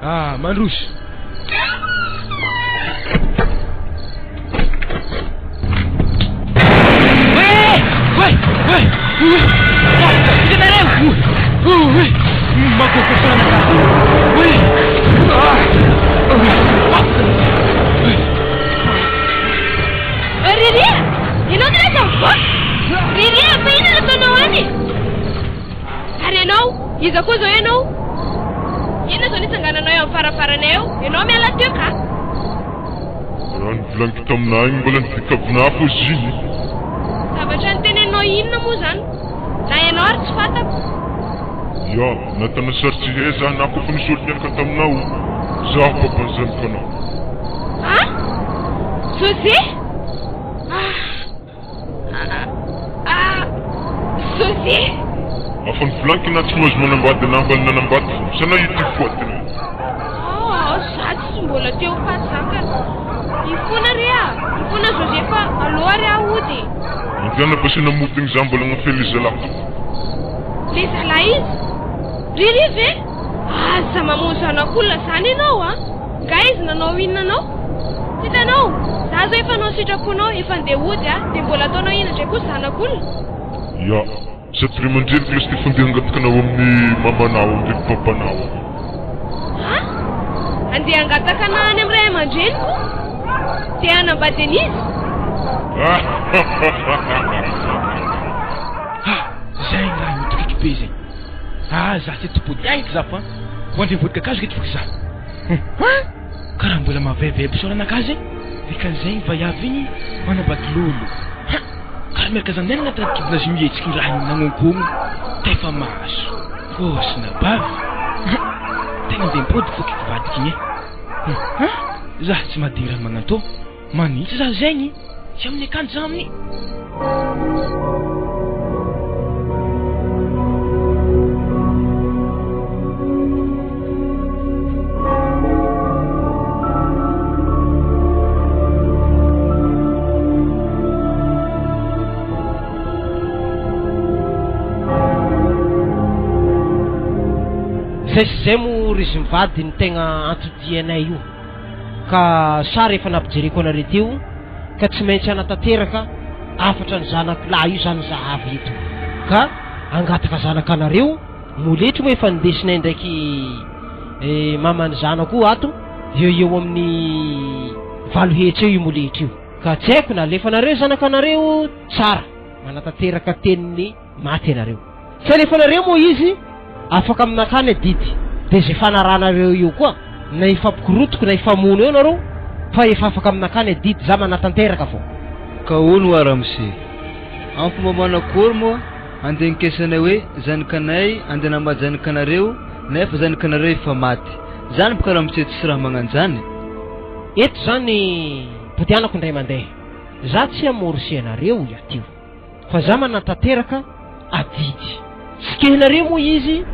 Ah, mandroso. Oe! Oe! Oe! Oe! Hitanareo? Oe! Makoko fanaka. Oe! Ah! Riria! Ianao no lasa mivoaka! Riria, fa inona no ataonao any? Ary ianao, iza koa izao ianao? Inona izao nitsangananao eo amin'ny farafaranay eo? Ianao miala teo ka! Raha nivolaniko taminà igny mbola nivikavina fô izy igny. Zavatra niteneninao inona moa izany? Na ianao ary tsy fantako. Ya, natana sary tsy hay za na koa fa nisy olo niaraka taminao. Zaho papan'ny zanakanao. Ah! José! Ah! Ah! José! Afa nivolaniko na tsy mahazo manambady na mbola nanambady fô. Sa na io ty foatiny. Oh, za tsy mbola teo faty zakany. Ifona re ah! Ifona José fa aloha re aho hody. Andiana basena modigny za mbola agnafy le zalahy. Le zalahy izy? Riri ve? Aza mamono zanak'olona zany ianao ah! Nga izy nanao inona anao? Hitanao, za zao efa nanao sitraponao, efa ndeha hody ah, dia mbola ataonao inona indray koa zanak'olona? Ya, sady ray aman-dreniko lasa te fandeha hangataka anao amin'ny mamanao ndraiky papanao. Ha? Andeha hangataka anah any amin'ny ray aman-dreniko? Te hanambady an'iza? Ha! Zay ny raha mitokiky be zay. Ah, za tsy tompody aiky za fa voandry vody kakazo ke tofoky za. Ha! Karaha mbola maveveby soranakahy zay. Dikan'izay ny vaiavy igny manambady lolo. Ha! Karaha miaraka zany anaty raha kibona azy mihetsiky ny raha nagnonkogno. Tefa maso. Kosy na bavy. Ha! Tegna andeha mipody fo kiky vadiky igny e. Ha! Za tsy mahadigny raha magnantô. Manintsy za zegny. Tsy amin'ny akanjo za amin'ny. Zay sy zay moa ry izy mivady ny tegna antodianay io ka sary efa nampijereko anareo teo ka tsy maintsy hanatanteraka hafatra ny zanako lahy io zany za avy eto ka hangataka zanaka anareo moletry moa efa nindesinay ndraiky eh, maman'ny zanako io ato eo eo amin'ny 800 eo io moletry io ka tsy haiko na alefanareo zanaka anareo tsara manatanteraka tenin'ny maty ianareo. Tsy alefanareo moa izy afaka aminakà ny adidy dia izay fanarahanareo eo koa na hifampikorotoky na hifamono eo nareo fa efa afaka aminakà ny adidy za manatanteraka vao. Ka hono hoa ramose, am fomba manakory moa andenkesanay hoe zanakanay andeha namaty zanakanareo nefa zanakanareo efa maty, zany boka ramose tsisy raha magnanjany? Eto zany bodianako indray mandeha, za tsy hamorse anareo iatio. Fa za manatanteraka adidy. Tsy kehinareo moa izy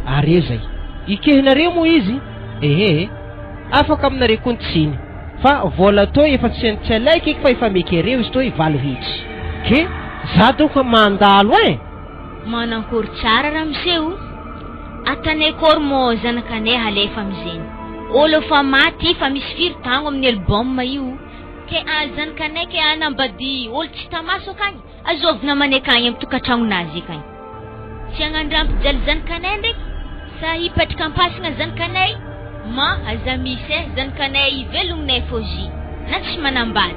are zay. Ikehinareo moa izy ehe. Afaka aminareo koa ny tsiny. Fa vola toy efa tsy tsy alaiky eky fa efa mekereo izy toy 800. Ke za donc mandalo ein. Manankory tsara ramose o! Atanay kory mô zanakanay halefa amizegny. Olo efa maty fa misy firy tagno amin'ny album io. Ke a zanakanay ke hanambady olo tsy hita maso akagny, azovy namanay akagny amy tokantragnonazy akagny. Tsy hagnano raha hampijaly zanakanay ndraiky? Sa hipetraka ampasagna zanakanay? Ma aza misy eh, zanakanay ivelominay fô zy, na tsy manambady.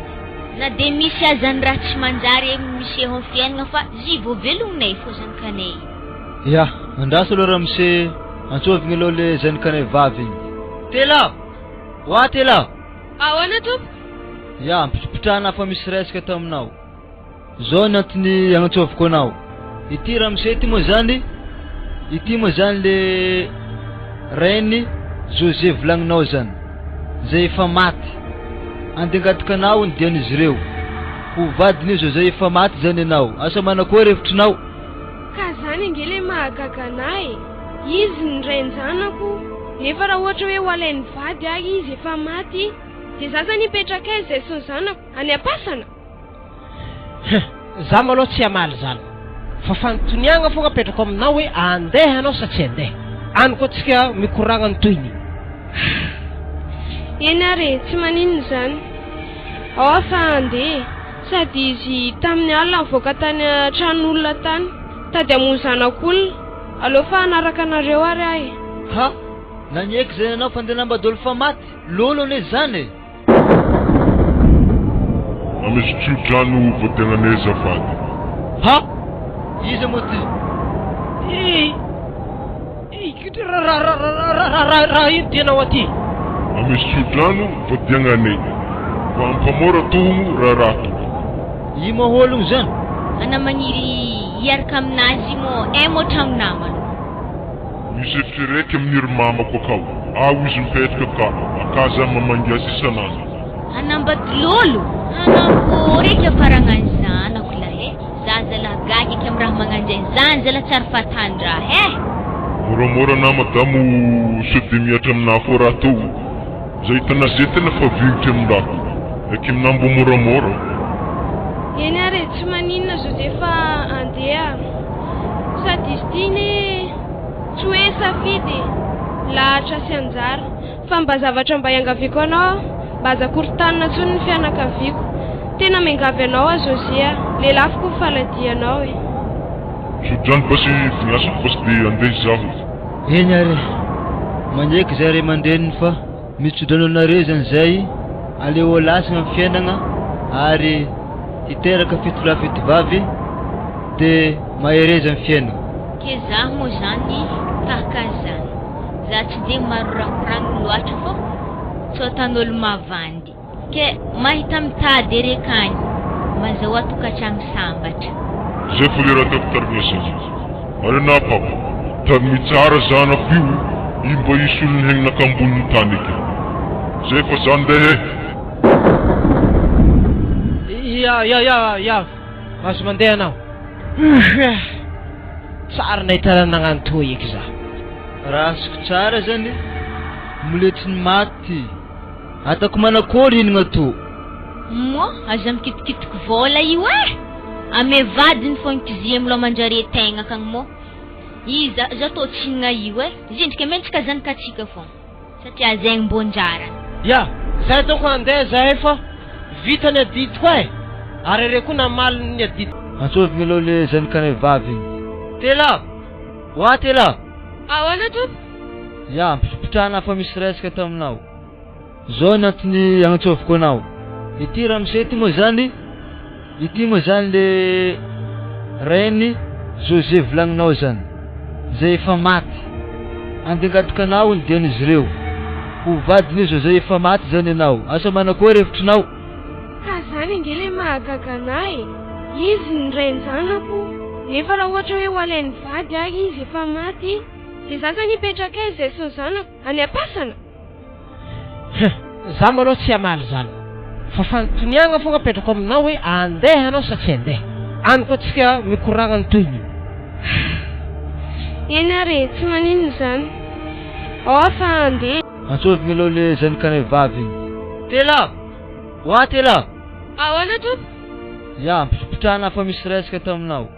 Na de misy aza ny raha tsy manjary miseho amy fiaignana fa zy vô velominay fô zanakanay. Ya, andraso aloha ramose, antsovigny aloha le zanakanay vavy igny. Tela! Oa Tela! Ahoana tompoko? Ya, ampitripitrahana fa misy resaka taminao. Zao ny antony agnantsoviko anao. Ity ramose ity moa zany, ity moa zany le rain'i José volagninao zany, zay efa maty. Andeha anao ny dian'izy ireo. Ho vadin'io José efa maty zany ianao. Asa manakory hevitrinao? Ka zany ange le mahagaga anah e! Izy ny rain-janako, nefa raha ohatra hoe ho alain'ny vady aho izy efa maty, dia za zany hipetraka aiza izay sy ny zanako? Any am-pasana? Huh, za malou tsy hamaly zany, fa fanontoniagna fogna apetrako aminao hoe andeha anao sa tsy andeha? Any koa tsika mikoragna ny tohiny. Eny ary e, tsy maninona izany. Ao aho fa handeha e. Sady izy tamin'ny alina nivoaka tany an-tranon'olona tany, tady hamono zanak'olona. Aleo fa hanaraka anareo ary aho e. Ha! Nagneky zay nanao fandehanam-bady olo fa maty, lolo anie zany e! Amisy tso-drano voategnanay azafady. Ha! Iza moa ty? Ih! Raha ino tianao aty? Amisy tso-drano vadiagnanay. Fa ampamora tohogno raharaha tompoko. Io moa hologno zany? Ana magniry hiaraka aminazy moa eh moa tragno namana. Misy efitry raiky amin'ny ry mamako akao. Ao izy mipetraka ka akà za mamangy azy isan'andro. Hanambady lolo? Hanankory eky afaragnany zanako lahy eh. Za zalah gaga eky am raha magnanjay zany zalah tsary fatandraha eh. Moramora na madamo sao de mihatra aminah koa raha atao. Za hitana ze tena fa vignitra aminah ko. Eky aminah mbo moramora. Eny ary e, tsy maninona José fa andeha. Sady izy ity anie tsy hoe safidy e, lahatra sy anjara. Fa mba zavatra mba iangaviako anao, mba aza korontanina intsony ny fianakaviako. Tena miangavy anao aho José a, lelafiko ny faladianao e. Tsodrano basy vignasako basy de andeha izaho. Eny ary e, manaiky zay ray aman-dreniny fa mitsodrano anareo zany zay, aleo lasagna ny fiainagna ary hiteraka fitolahy fitovavy de mahereza ny fiainagna. Ke zah moa zany tahaka zany. Za tsy de maro raha koragniny loatra fô tsy otan'olo mavandy. Ke mahita mitady ery akagny mazahoa tokatragno sambatra. Zay fo le raha tiako tarigna zay. Ary anah papa, tarigny tsara zanako io, io mba hisy olona hegnaka ambonin'ny tany eky. Zay fa za ndeha eh. Ya ya ya ya, mahazo mandeha anao. Tsara nahitana nagnano toa eky za. Rasiko tsara zany moletry ny maty. Ataoko manakory inona to? Moa aza mikitikitiky vola io eh! Ame vadiny fô ny kizia mlô manjare tegna akagny mô. Iza za tô tsinagna io e. Izy endrika amentsika zanakatsika fô. Satria zegny mbô anjarany. Ya, zay dônko andeha zahay fa vita ny adidiko e! Ary are koa namaly ny adidiko. Antsovigny aloha le zanakanay vavy igny. Tela! Oa Tela! Ahoana tompoko? Ya, ampitrana fa misy resaka taminao. Zao ny antony agnantsoviko anao. Ity ramose ity moa zany, ity moa zany le rain'i José volagninao zany, zay efa maty. Andeha anao ny dian'izy ireo. Ho vadin'io José efa maty zany ianao. Asa manakory hevitrinao? Ka zany ange le mahagaga anahy e! Izy ny rain-janako, nefa raha ohatra hoe ho alain'ny vady ary izy efa maty, dia za zany hipetraka aiza izay sy ny zanako? Any am-pasana? Huh! Za malou tsy hamaly zany. Fa fanontoniagna fogna apetrako aminao hoe andeha anao sa tsy andeha? Any koa tsika mikoragna ny tohiny. Eny ary e, tsy maninona izany. Ao aho fa andeha. Antsovigny aloha le zanakanay vavy igny. Tela! Oa Tela! Ahoana tompoko? Ya, ampitrana fa misy resaka taminao.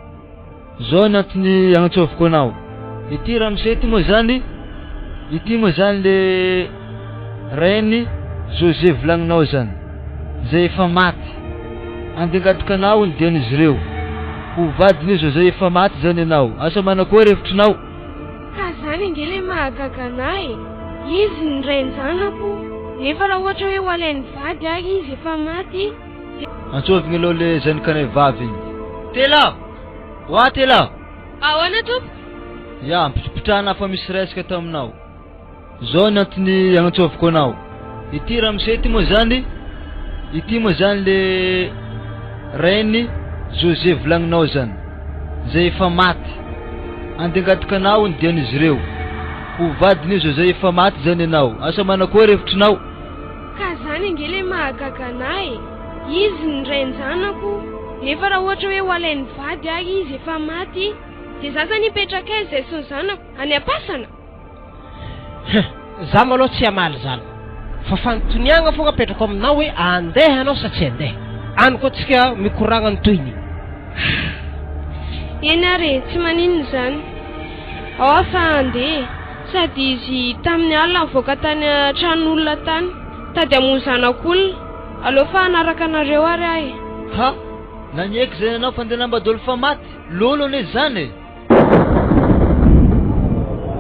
Zao ny antony agnantsoviko anao. Ity ramose ity moa zany, ity moa zany le rain'i José volagninao zany, zay efa maty. Andeha anao ny dian'izy ireo. Ho vadin'io José efa maty zany ianao. Asa manakory hevitrinao? Ka zany ange le mahagaga anahy e! Izy ny rain-janako, nefa raha ohatra hoe ho alain'ny vady ary izy efa maty, dia. Antsovigny aloha le zanakanay vavy igny. Tela! Oa Tela! Ahoana tompoko? Ya, ampitrana fa misy resaka taminao. Zao ny antony agnantsoviko anao. Ity ramose ity moa zany, ity moa zany le rain'i José volagninao zany, zay efa maty. Andeha anao ny dian'izy ireo. Ho vadin'io José efa maty zany ianao. Asa manakory hevitrinao? Ka zany ange le mahagaga anahy e! Izy ny rain-janako, nefa raha ohatra hoe ho alain'ny vady ary izy efa maty, dia za zany hipetraka aiza izay sy ny zanako? Any am-pasana? Huh! Za malou tsy hamaly zany. Fa fanontoniagna fogna apetrako aminao hoe andeha anao sa tsy andeha? Any koa tsika mikoragna ny tohiny. Eny ary e, tsy maninona izany. Ao aho fa handeha e. Sady izy tamin'ny alina nivoaka tany an-tranon'olona tany, tady hamono zanak'olona. Aleo fa hanaraka anareo ary aho e. Ha! Nagneky zay nanao fa ndeha nambadolo fa maty. Lolo anie zany e!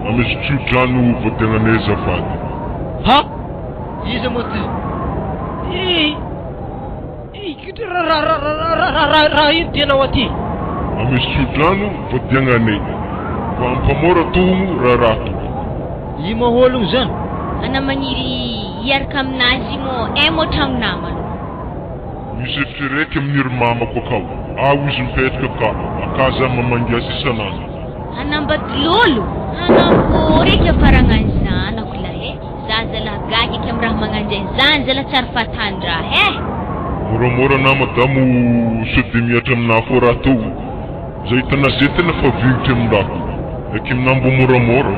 Amisy tsodrano voategnanay azafady. Ha! Iza moa ty? Ih! Raha ino tianao aty? Amisy tsodrano voadiagnanay. Fa ampamora tohogno raharaha tompoko. Io moa ologno zany? Ana magniry hiaraka aminazy moa eh moa tragno namana. Misy efitry raiky amin'ny ry mamako akao. Ao izy mipetraka ka akà za mamangy azy isan'andro. Hanambady lolo? Hanankory eky afaragnany zanako lahy eh. Za zalahy gaga eky am raha magnanjegny zany zalahy tsary fatandraha eh. Moramora na madamo sao de mihatra aminah koa raha atao. Za hitana ze tena fa vignitra aminah ko. Eky aminah mbo moramora.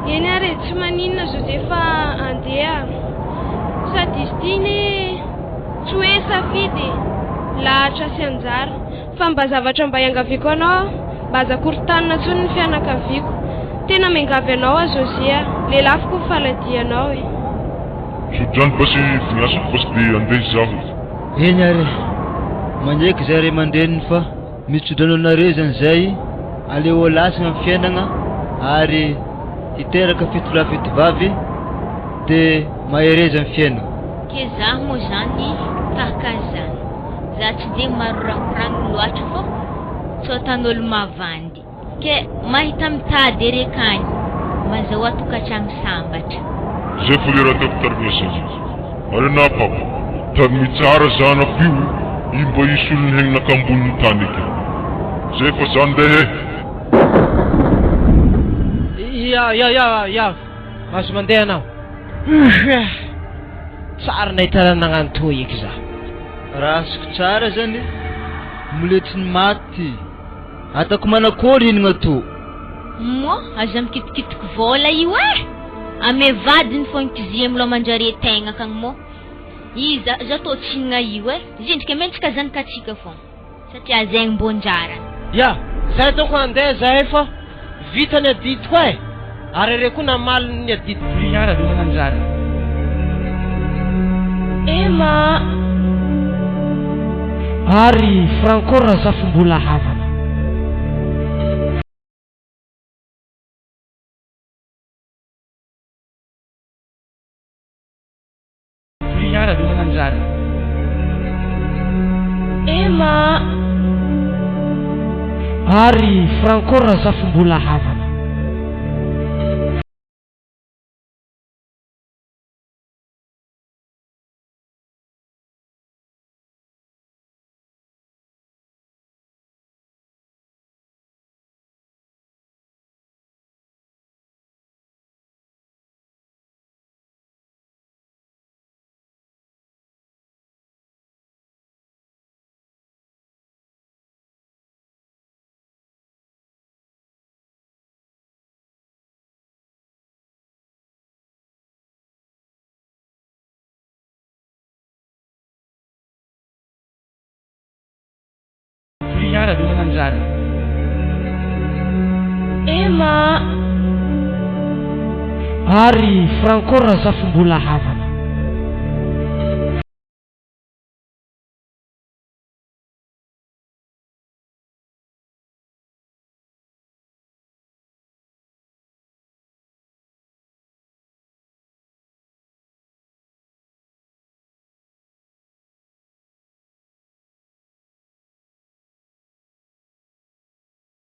Eny ary e, tsy maninona José fa andeha. Sady izy ity anie tsy hoe safidy e, lahatra sy anjara. Fa mba zavatra mba iangaviako anao, mba aza korontanina intsony ny fianakaviako. Tena miangavy anao aho José a, lelafiko ny faladianao e. Tsodrano basy vignasako basy de andeha izaho. Eny ary e, manaiky zay ray aman-dreniny fa mitsodrano anareo zany zay, aleo lasagna ny fiainagna ary hiteraka fitolahy fitovavy de mahereza ny fiainagna. Ke zah moa zany tahaka zany, zah tsy de maro raha koragniny loatra fô tsy atan'olo mavandy. Ke mahita mitady ery akagny, mazahoa tokatragno sambatra. Zay fo le raha ataoko tarignesagna. Ary anah papa, tarigny tsara zanako io, io mba hisy olona hegnaka ambonin'ny tany eky. Zay fa za ndeha eh. Ya ya ya ya, mahazo mandeha anao. Tsara nahitana nagnano toa eky za. Rasiko tsara zany, moletry ny maty. Ataoko manakory inona to? Moa aza mikitikitiky vôla io eh! Ame vadiny fô ny kizia mlô manjare tegna akagny mô iza za tô tsinagna io eh! Izy endrika amentsika zanakatsika fô satria zegny mbô anjarany. Ya, zay dônko andeha zahay fa. Vita ny adidy koa e! Ary are koa namaly ny adidy. Miara velona anjara. Emma. Ary Franco Razafimbola havana. Miara velona anjara. Emma. Ary Franco Razafimbola havana. Miara velona anjara. Emma. Ary Franco Razafimbola havana.